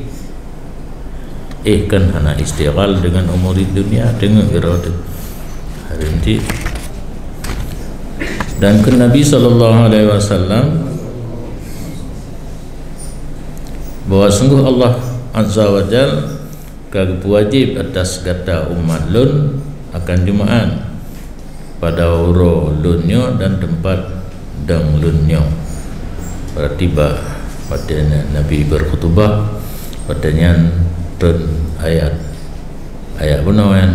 Éh kan hana istighal deungon umuri dunia, teungoh uroe teuh. Hareuem cit. Dan kheun Nabi sallallahu alaihi wasallam bahwa sungguh Allah Azza wa Jal ka geupeuwajéb atas gata umat Lôn akan Jumaat pada uroe Lôn nyoe dan teumpat dong Lôn nyoe. Berarti bak watée nyan Nabi berkhutubah, watée nyan treun ayat, ayat bunoe nyan,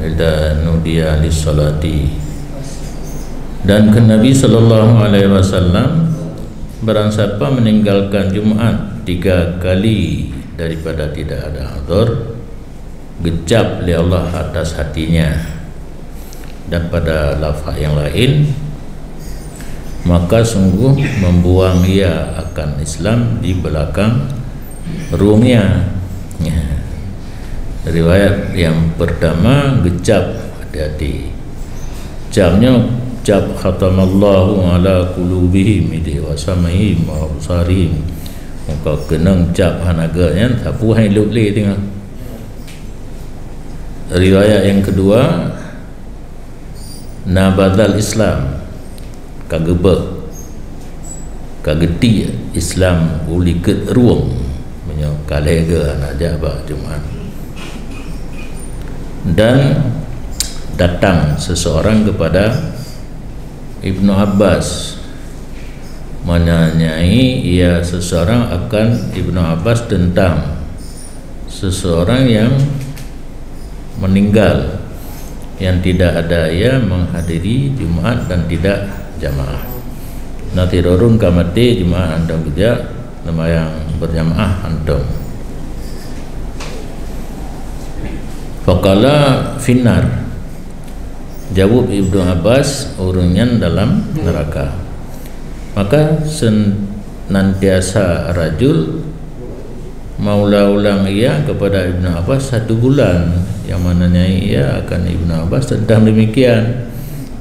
"Idza nudiya lis-salati." Dan kheun Nabi sallallahu alaihi wasallam, barang siapa meninggalkan Jumaat tiga kali daripada tidak ada uzur, geucab lé Allah atas hatinya. Dan pada lafaz yang lain, maka sungguh membuang ia akan Islam di belakang ruminya. Ya. Riwayat yang pertama geucab, hati-hati. Cabnya, cap khatamallahu ala qulubihim, idéh wa sam'ihim wa absarihim. Maka keunong cap hana geuh nyan, sapeue hai lôb lé teungoh. Riwayat yang kedua, nabadzal Islam, ka geubeuh, ka geutiek Islam u likot rueng, meunyoe ka lhée geuh hana jak bak Jumaat. Dan datang seseorang kepada Ibnu Abbas, menanyai ia seseorang akan Ibnu Abbas tentang seseorang yang meninggal, yang tidak ada ia menghadiri Jumaat dan tidak jamaah. Na sidroe ureuëng ka maté Jumaat hántom geujak seumayang berjamaah hántom. Faqala finnar. Jaweueb Ibnu Abbas, ureuëng nyan dalam neuraka. Maka senantiasa rajul meuulang-ulang ia kepada Ibnu Abbas satu bulan, yang menanyai ia akan Ibnu Abbas tentang demikian,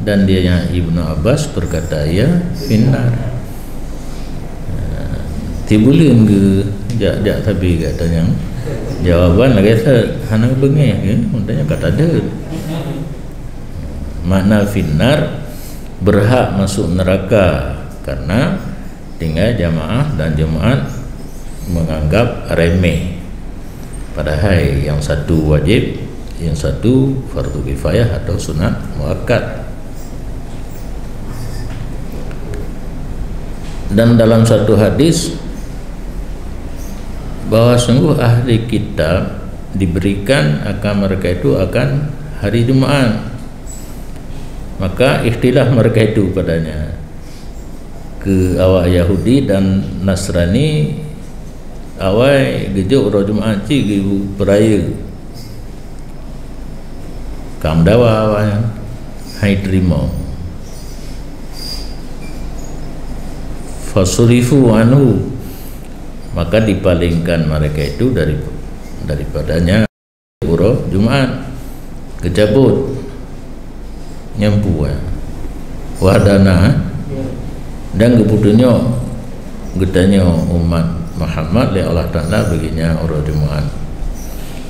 dan dianya Ibnu Abbas berkata ia finnar. Tibuleuen geu jak-jak sabe gata nyang jawaban lagée that hana beungéh ke, meuntanya ka tadeuet. Makna finnar, berhak masuk neraka karena tinggai jamaah dan Jumaat menganggap remeh. Padahai yang satu wajib, yang satu fardu kifayah atau sunat muakkad. Dan dalam satu hadis, bahwa sungguh ahli kitab diberikan akan mereka itu akan hari Jumaat, maka ikhtilaf mereka itu padanya. Keu awak Yahudi dan Nasrani, awai geujok uroe Jumaat cit geu peuraya. Ka meudawa awaknyan, hai teurimong. Fasurifu anhu, maka dipalingkan mereka itu dari, daripadanya. Uroe Jumaat geucabot nyang peue, wahdana, dan geupeutunyok geutanyoe umat Muhammad lé Allah Taala bagi nyan uroe Jumaat,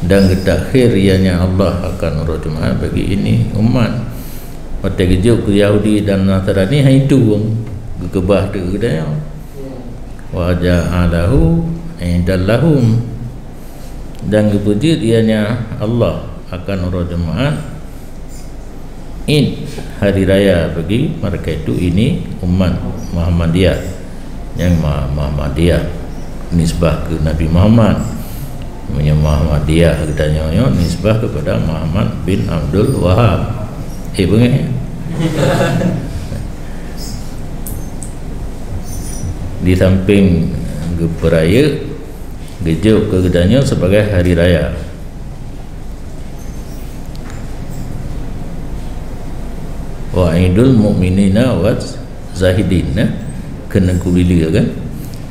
dan geutakhir ianya Allah akan uroe Jumaat bagi ini umat. Watée geujok keu Yahudi dan Nasrani, hai tueng geukeubah teuk geutanyoe. Wa ja'alahu idan lahum, dan geupeujeuet ianya Allah akan uroe Jumaat id, hari raya bagi mereka itu, ini umat Muhammadiyah, nyang ma-, Muhammadiyah nisbah keu Nabi Muhammad. Meunyoe Muhammadiyah geutanyoe nyoe nisbah kepada Muhammad bin Abdul Wahab. Eh, beungéh. Di samping geupeuraya, geujok keu geutanyoe sebagai hari raya. Wa idul mu'minina wa zahidin, eh? Keuneuk kubileue kan?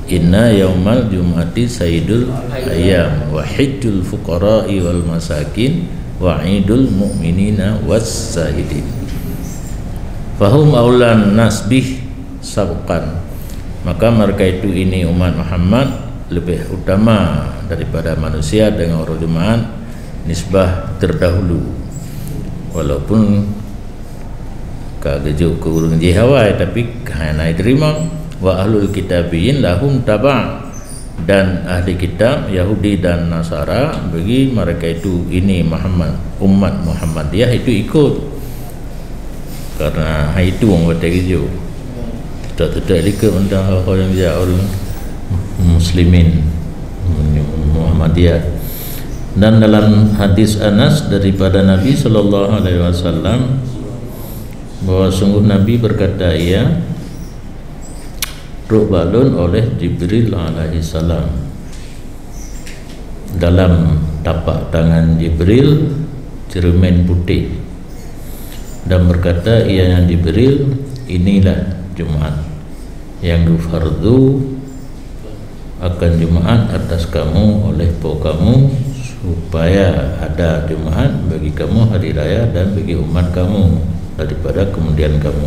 Inna yaumal jum'ati sayyidul ayyam wa hijjul fuqara'i wal masakin wa idul mu'minina was zahidin. Fahum aulan nas bih sabqan. Maka mereka itu, ini umat Muhammad, lebih utama daripada manusia dengan uroe Jumaat nisbah terdahulu. Walaupun ka geujok keu ureuëng jih awai, tapi hana jiteurimong. Wa ahlul kitabiyin lahum taba', dan ahli kitab Yahudi dan Nasara, bagi mereka itu ini Muhammad, umat Muhammadiyah itu ikut. Karena hai itu orang watée geujok. Teutap-teutap likot mantong hal-hal nyang jak ureuëng muslimin Muhammadiyah. Dan dalam hadis Anas daripada Nabi sallallahu alaihi wasallam, bahwa sungguh Nabi berkata, ia trok bak lôn oleh Jibril alaihi salam. Dalam tapak tangan Jibril cermin putéh, dan berkata, ianya Jibril, inilah Jumaat yang geufardu akan Jumaat atas kamu oleh Po kamu, supaya ada Jumaat bagi kamu hari raya dan bagi umat kamu daripada kemudian kamu.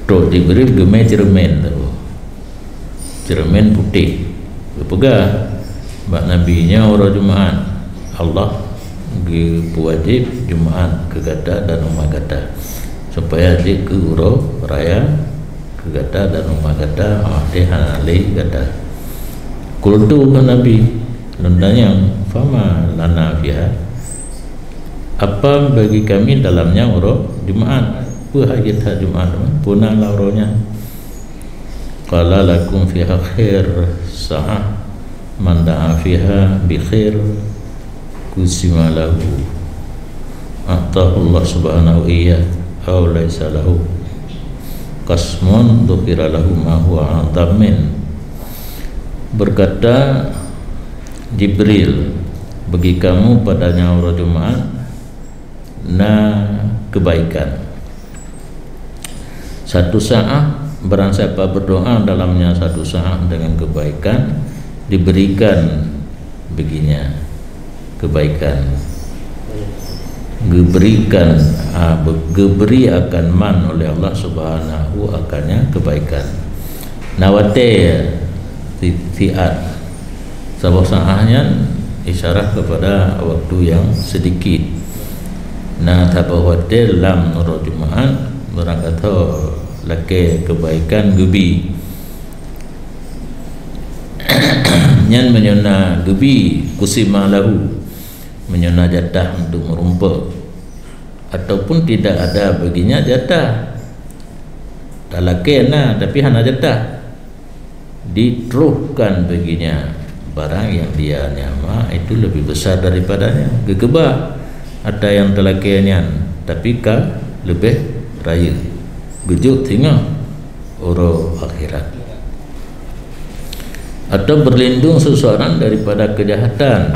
Trok Jibril geumé cermin tu. Cermin putéh. Geupeugah bak Nabi, nyoe uroe Jumaat, Allah geupeuwajéb Jumaat keu gata dan umat gata, supaya jeuet keu uroe raya keu gata dan umat gata, watée hana lé gata. Qultu, kheun Nabi, lôn tanyong, fama lana fiha? Apa bagi kami dalamnya uroe Jumaat? Peue hajat that Jumaat? Peue na lam uroe nyan? Qala, lakum fiha khair, sa'ah, man da'a fiha bi khair qusima lahu, a'tahu Allah subhanahu iyyah, aw laisa lahu qasmun, dzukira lahu ma huwa a'zam min. Berkata Jibril, bagi kamu padanya uroe Jumaat na kebaikan. Satu saat, barang siapa berdoa dalamnya satu saat dengan kebaikan, diberikan baginya kebaikan. Geuberikan, ah, be-, geuberi akan man oleh Allah Subhanahu akannya kebaikan. Na watée si-, siat. Saboh saat nyan isyarah kepada waktu yang sedikit. Na saboh watée lam uroe Jumaat, barang gata lakée kebaikan geubi. Nyan meunyoe na geubi, qusima lahu, meunyoe na jatah untuk meurumpok, ataupun tidak ada baginya jatah. Talakée na, tapi hana jatah. Diteruskan baginya barang yang dia nyama itu lebih besar daripadanya. Geukeubah ata nyang talakée nyan, tapi ka leubeh rayeuk. Geujok singoh uroe akhirat. Atau berlindung seseorang daripada kejahatan.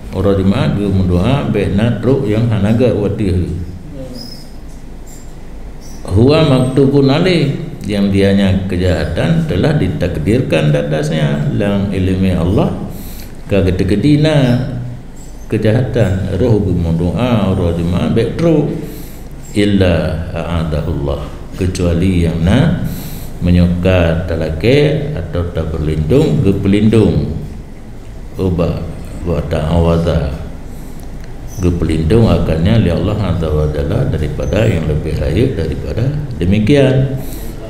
Uroe Jumaat geumeudoa, bék na trok nyang hana gét u ateueh. Huwa maktubun alaih, yang dianya kejahatan telah ditakdirkan atasnya. Lam iéleumé Allah ka geuteukeudi na kejahatan, roh geumeudoa uroe Jumaat bék trok, illa a'adahullah, kecuali nyang na, meunyoe ka talakée atau tapeulindong, geupeulindong. Uba, wa ta'awadha, geupeulindong akannya lé Allah Azza wa Jalla daripada nyang leubeh rayeuk daripada demikian,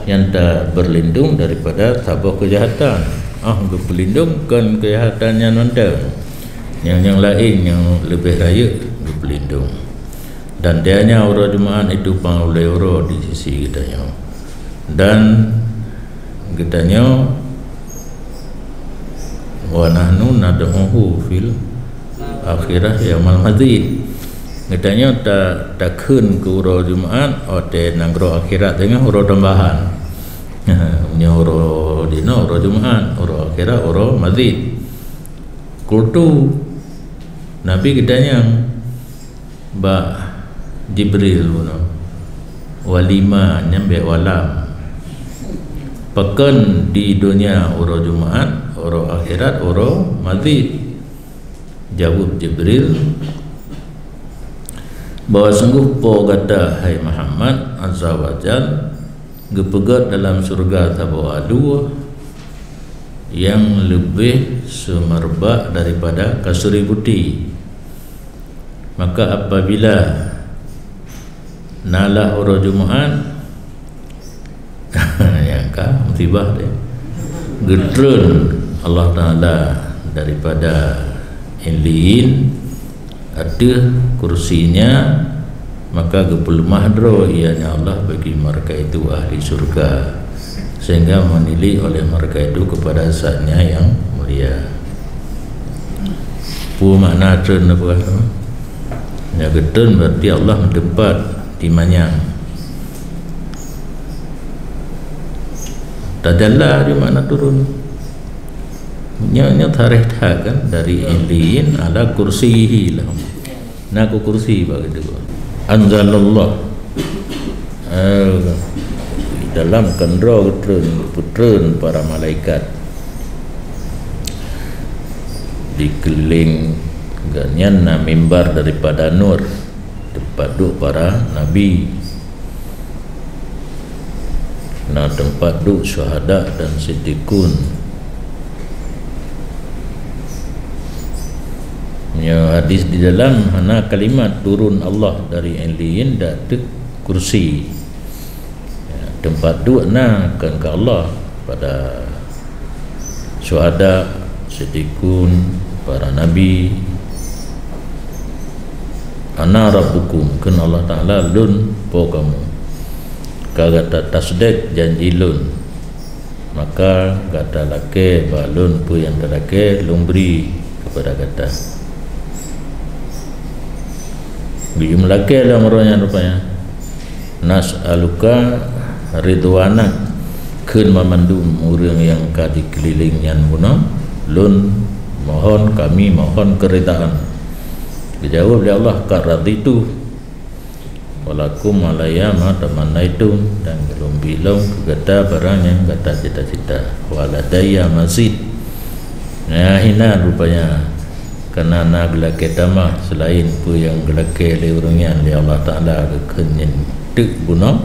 nyang tapeulindong daripada saboh keujahatan. Ah, geupeulindong kon keujahatan nyan mantong. Nyang, nyang laén nyang leubeh rayeuk geupeulindong. Dan dianya uroe Jumaat itu pangulee uroe di sisi geutanyoe. Dan geutanyoe, wa nahnu nad'uhu fil akhirah yaumal mazid. Geutanyoe ta-, takheun keu uroe Jumaat watée nanggroe akhirat teungoh uroe tambahan. Nyoe uroe dinoe uroe Jumaat, uroe akhirat uroe mazid. Qultu, Nabi geutanyong bak Jibril bunoe, Walimah nyan bék walam. Pakon di donya uroe Jumaat, uroe akhirat uroe mazid. Jaweueb Jibril, bahwa sungguh Po gata, hai Muhammad, Azza wa Jal, geupeugét dalam syeuruga saboh adu nyang leubeh seumeubak daripada kasuri putéh. Maka apabila na lah uroe Jumaat, nyang ka musibah deh, geutreun Allah Taala daripada Illiyin ateueh kursinya, maka geupeuleumah droe ianya Allah bagi mereka itu ahli syurga, sehingga menilik oleh mereka itu kepada zatnya yang mulia. Peue makna treun na peugah tu? Nyang geutreun berarti Allah meuteumpat di manyang. Tajalla di makna turun. Nyoe, nyoe tarikh that kan, dari Illiyin ala kursiyihi lah. Na ku kursi bak geutanyoe. Anzalallah. Eh, dalam keudroe geutreun, geupeutrön para malaikat. Di keulileng gobnyan na mimbar daripada nur, teumpat duek para nabi. Na teumpat duek syuhada dan siddiqun. Nyoe hadis di dalam hana kalimat turun Allah dari Illiyin dan teuk kursi. Ya, teumpat duek na kon keu Allah pada syuhada, siddiqun, para nabi. Ana rabbukum, kheun Allah Taala, lôn Po kamoe. Ka gata tasdek janji lôn, maka gata lakée bak lôn peue nyang talakée lôn bri keupada gata. Geuyue meulakée lom uroe nyan rupanya. Nas'aluka ridwanak, kheun banmandum ureuëng nyang ka di keulileng nyan bunoe, lôn mohon, kami mohon keuridaan. Geujaweueb lé Allah, "Qad raditu, walakum alayya ma tamannaitum," dan geulôn bri lom keu gata barang nyang gata cita-cita. "Wa ladayya mazid." Nah, hina rupanya. Kana na geulakée tamah seulaén peue nyang geulakée lé ureuëng nyan lé Allah Taala geukheun nyan teuk bunoe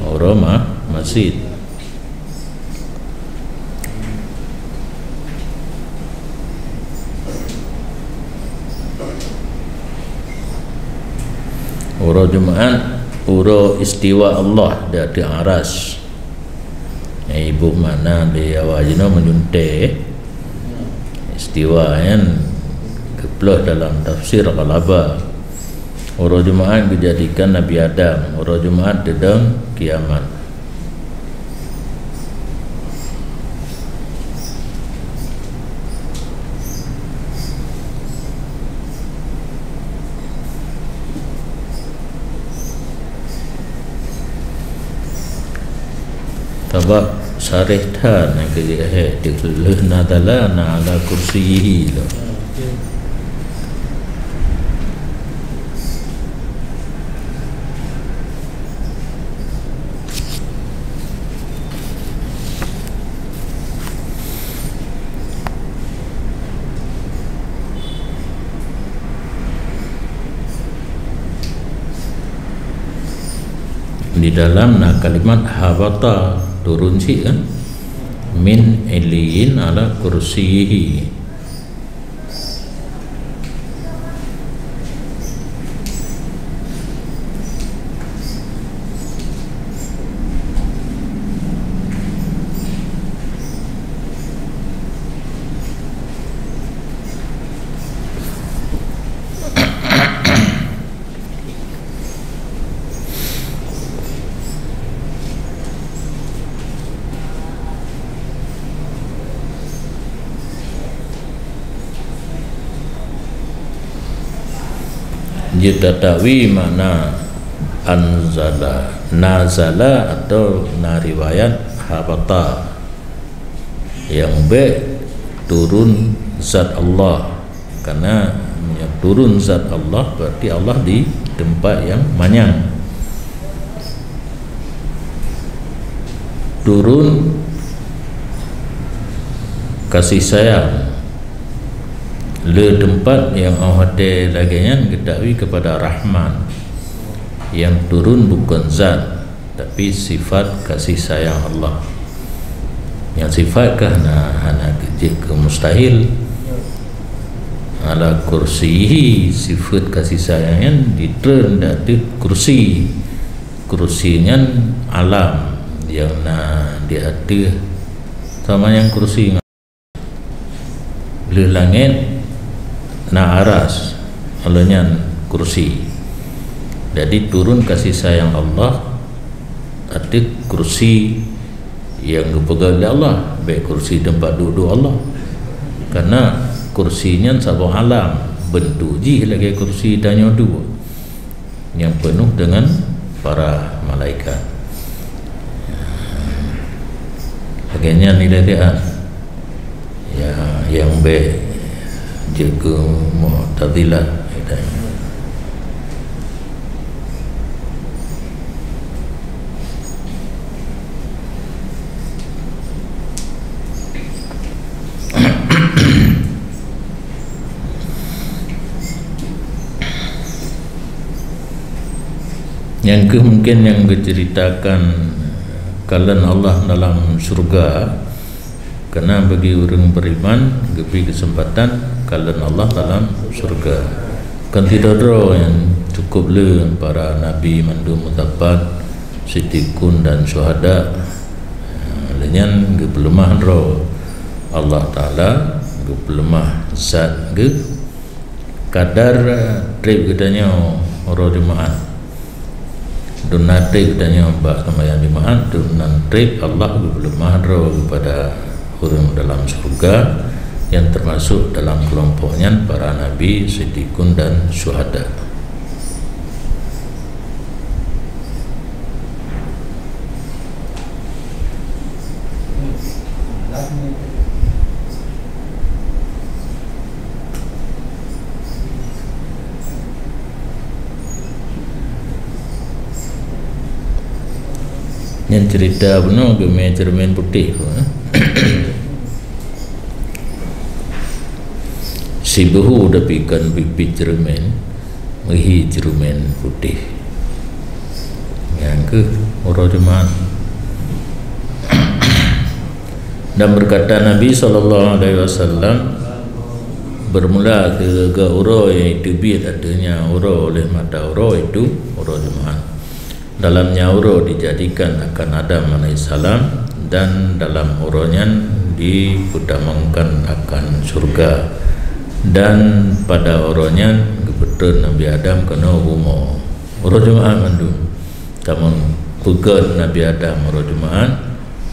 uroe ma-, mazid. Uroe Jumaat, uroe istiwa Allah di ateueh aras. Nyang iboh makna di awak jinoe meunyoe teuntée, istiwa nyan geupeuleueh dalam tafsir ghalaba. Uroe Jumaat geujadikan Nabi Adam, uroe Jumaat teudong kiamat. Sabab sareh that nyang keu jih, eh, teuk lheueh nazala, na ala kursiyyihi lom. Di dalam na kalimat habata, turun cit kan? Min illiyin ala kursiyyihi. Jeuet tatakwi makna anzala, nazala atau na riwayat habata. Nyang bék turun zat Allah. Karena meunyoe turun zat Allah, berarti Allah di teumpat nyang manyang. Turun kasih sayang. Le teumpat nyang 'oh watèe lagèe nyan geutakwi keupada Rahman. Nyang turun bukon zat, tapi sifat kasih sayang Allah. Nyang sifat ka hana, hana jeuet keu mustahil. Ala kursihi, sifat kasih sayang nyan jitreun di ateueh kursi. Kursi nyan alam nyang na di ateueh, sama nyang kursi ngon lheueh langèt na aras, lheueh nyan kursi. Jadi turun kasih sayang Allah ateueh kursi nyang geupeugah lé Allah, bèk kursi teumpat duek-duek Allah. Karena kursi nyan saboh alam, beuntuk jih lagèe kursi tanyoe duek, nyang peunoh deungon para malaikat. Lagèe nyan nilai dia. Ya, nyang bèk jeuet keu Mu'tazilah. Nyang kheueh mungken nyang geuceuritakan kalon Allah dalam syeuruga, karena bagi ureuëng beriman geubri keuseumpatan kalon Allah dalam syeuruga. Kon sidroe-droe nyang cukup le para nabi mandum meusapat, siddiqun dan syuhada. Lheueh nyan geupeuleumah droe Allah Taala, geupeuleumah zat geuh. Kadar treb geutanyoe uroe Jumaat. Dum na treb geutanyoe bak seumayang Jumaat, dum nan treb Allah geupeuleumah droe keupada ureuëng dalam syeuruga, nyang teumasok dalam keulompok nyan para nabi, siddiqun dan syuhada. Nyan cerita bunoe geumè ceureumen putéh tu, eh. Sibuhu tapi kon biet-biet ceureumen, meuhi ceureumen putéh. Nyang kheueh uroe Jumaat. Dan berkata Nabi sallallahu alaihi wasallam, bermula keu uroe nyang teubiet, artinya uroe oleh mata uroe, itu uroe Jumaat. Dalamnya uroe dijadikan akan Adam alaihissalam, dan dalam uroe nyan dipeutamongkan akan syurga, dan pada uroe nyan geupeutreun Nabi Adam keunoe bumoe. Uroe Jumaat mandum. Tamong peugöt Nabi Adam uroe Jumaat,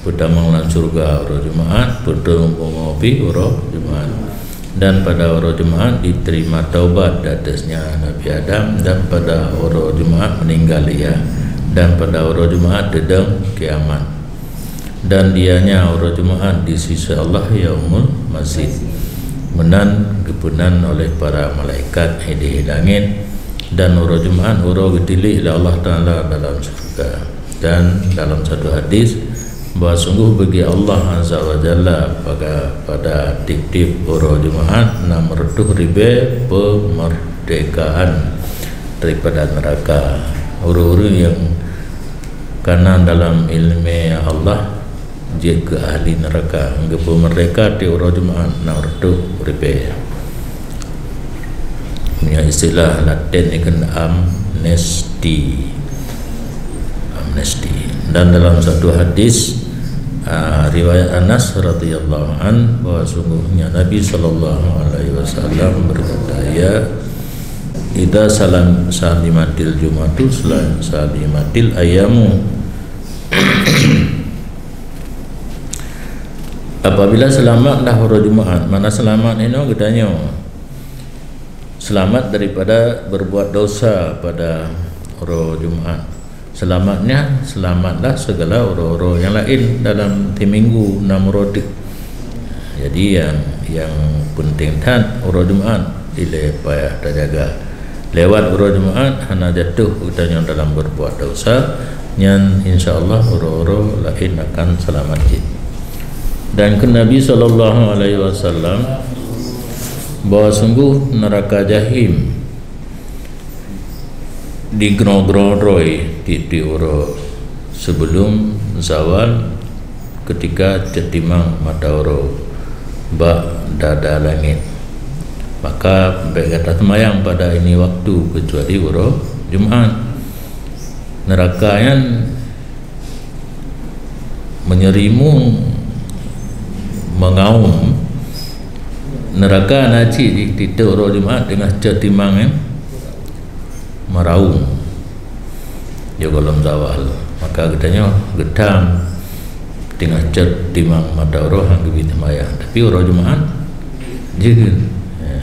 peutamong lam syurga uroe Jumaat, peutamong bumoe pih uroe Jumaat. Dan pada uroe Jumaat diterima taubat di atasnya Nabi Adam, dan pada uroe Jumaat meninggal ia, dan pada uroe Jumaat teudong kiamat. Dan dianya uroe Jumaat di sisi Allah Yaumul Mazid. Meunan geupeunan oleh para malaikat di langét, dan uroe Jumaat uroe geutilék lé Allah Taala dalam syurga. Dan dalam satu hadis, bahwa sungguh bagi Allah Azza wa Jalla pada, pada tiep-tiep uroe Jumaat enam ratus ribèe peumeurdekaan daripada neuraka. Ureuëng-ureuëng nyang kana dalam ileumèe Allah jeuet keu ahli neuraka, geupeumeurdeka tiep uroe Jumaat enam ratus ribèe. Meunyoe istilah Laten nyan kheun amnesti. Amnesti. Dan dalam satu hadis, ah, riwayat Anas radhiyallahu an, bahwa sungguhnya Nabi sallallahu alaihi wasallam berkata, "Ya, idza salam, salimatil jumatu, sala-, salimatil ayamu." Apabila seulamat dah uroe Jumaat, mana seulamat inoe geutanyoe? Seulamat daripada berbuat dosa pada uroe Jumaat. Seulamat nyan, seulamatlah segala uroe-uroe nyang laén dalam siminggu nam uroe teuk. Jadi nyang, nyang peunteng that uroe Jumaat ilèe payah tajaga. Lewat uroe Jumaat hana jatuh geutanyoe dalam berbuat dosa, Nyan insya Allah uroe-uroe laén akan seulamat cit. Dan kheun Nabi sallallahu alaihi wasallam bahwa sungguh neuraka Jahim digroe-groe droe tieb-tieb uroe sibeulom zawal, keutika cot timang mata uroe bak dada langét. Maka bék gata seumayang pada ini waktu keucuali uroe Jumat. Neuraka nyan meunyeurimu, meungaum. Neuraka na cit di tieb uroe Jumat teungoh cot timang nyan meuraung. Di gohlom zawal. Maka geutanyoe geutam teungoh cot timang mata uroe han geubri seumayang. Tapi uroe Jumat jeuet. Ya.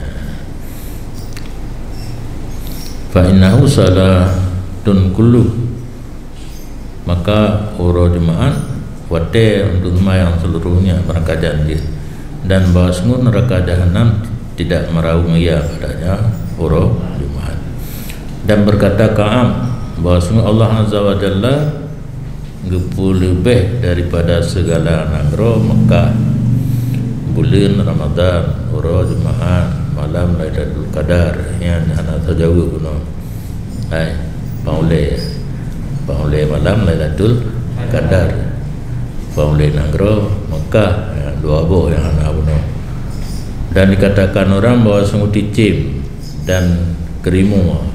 Fa innahu salatun kullu. Maka uroe Jumat watée untuk seumayang seluruhnya meurangkajan jih, dan bahwa sungguh neuraka Jahanam tidak meuraung ia padanya uroe Jumat. Dan berkata Ka'ab bahwa sungguh Allah Azza wa Jalla geupeuleubeh daripada segala nanggroe Mekah buleuen Ramadhan uroe Jumat malam Lailatul Qadar, nyan hana tajaweueb bunoe. Hai, pangulée. Pangulée malam Lailatul Qadar. Pangulée nanggroe Mekah, ya, dua boh nyang hana bunoe. Dan dikatakan orang bahwa sungguh ticém dan keurimong.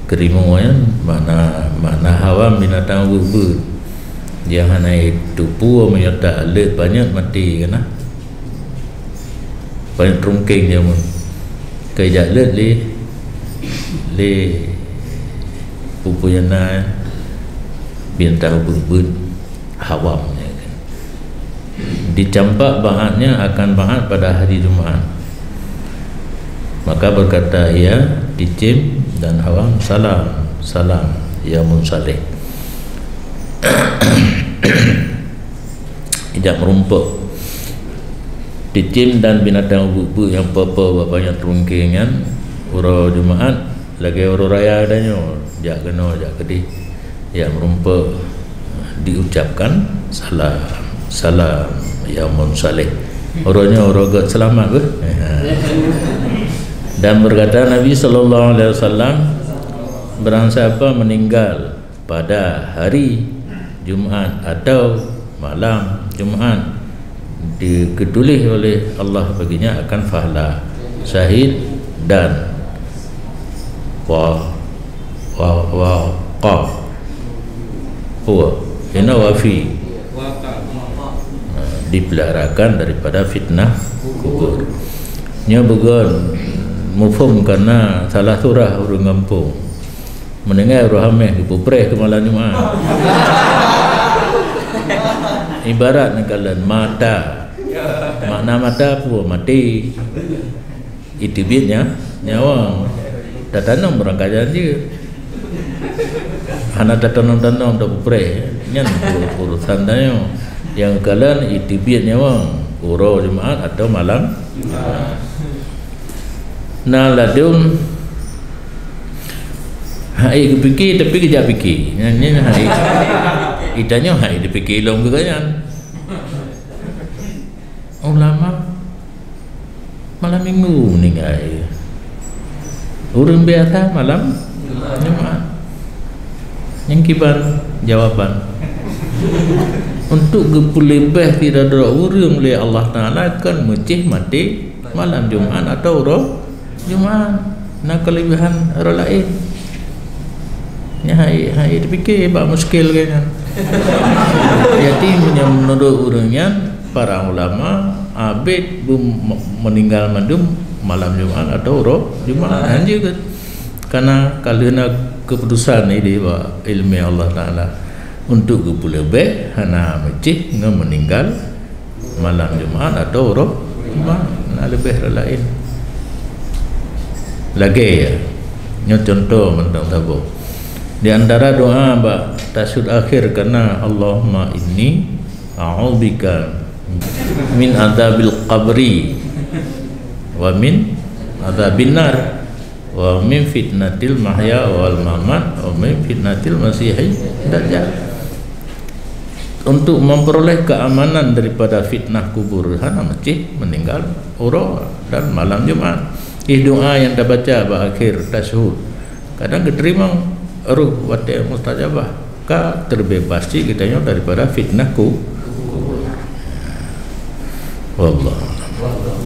Keurimong nyan makna, makna hawam binatang beuet-beuet. Nyang hana jiteupeue meunyoe taleuet panyöt maté keunan. Paléng trungkeng jameun. Ka ijak leuet lé, lé peue-peue nyang na, binatang beuet-beuet hawam nyan kan. Dicampak bahatnya akan bahat pada hari Jumat. Maka berkata ia, ticém dan hawam, "Salam, salam, ya Munsaleh." Ijak meurumpok. Ticém dan binatang beuet-beuet nyang peue-peue bak panyöt trungkeng nyan, uroe Jumat lagée uroe raya geutanyoe, jak keunoe, jak keudeh, jak meurumpok, diucapkan, "Salam, salam, ya Munsaleh." Uroe nyoe uroe gét seulamat beuh. Dan berkata Nabi sallallahu alaihi wasallam, barang siapa meninggal pada hari Jumat atau malam Jumat, dikeutuléh oleh Allah baginya akan pahala syahid dan wa-, wa-, waqa. Huwa. Hina wafi. Ha, dipeliharakan daripada fitnah kubur. Nyoe beugon muphom karena salah surah ureuëng gampông. Meuninggai uroe Hameh geupeupreh keu malam Jumat. Ibarat neukalon mata. Makna mata peue? Maté. Iteubiet nya, nyawöng. Tatanom beurangkajan jeuet. Hana tatanom-tanom tapeupreh. Nyan urosan tanyoe. Nyang neukalon iteubiet nyawöng. Uroe Jumat atau malam Jumat. Na ladôm hai geupike, tapi geujak pike. Nyan, nyan hai. Geutanyoe hai dipike lom keu gobnyan. Ulama malam Minggu meuninggai. Ureuëng biasa malam Jumat. Nyang kiban jawaban. Untuk geupeuleubeh sidroe-droe ureuëng lé Allah Taala kon meucéh maté malam Jumat atau uroe Jumat. Na keuleubeuhan uroe laén. Nyan hai, hai dipike bak muskil geuh nyan. Jadi meunyoe meunurot ureuëng nyan, para ulama abet beu meuninggal mandum malam Jumat atau uroe Jumat. Hanjeuet. Karena ka lheueh na keuputusan ideh bak ileumé Allah Taala untuk geupeuleubeh hana meucéh ngon meuninggal malam Jumat atau uroe Jumat, na leubeh rot laén. Lagée nyoe, nyoe cuntoh mantong saboh. Di antara doa bak tasyahud akhir kana, "Allahumma inni a'udzubika min adzabil qabri wa min adzabin nar." Wa min fitnatil mahya wal mamat, wa min fitnatil masihid dajjal. Untuk memperoleh keamanan daripada fitnah kubur, hana meucih meninggal uroe dan malam Jumat. Ih, doa nyang tabaca bak akhir tasyahud, kadang geuteurimong roh watée mustajabah, ka teubeubaih cit geutanyoe daripada fitnah ku-, kubur. Wallahu a'lam.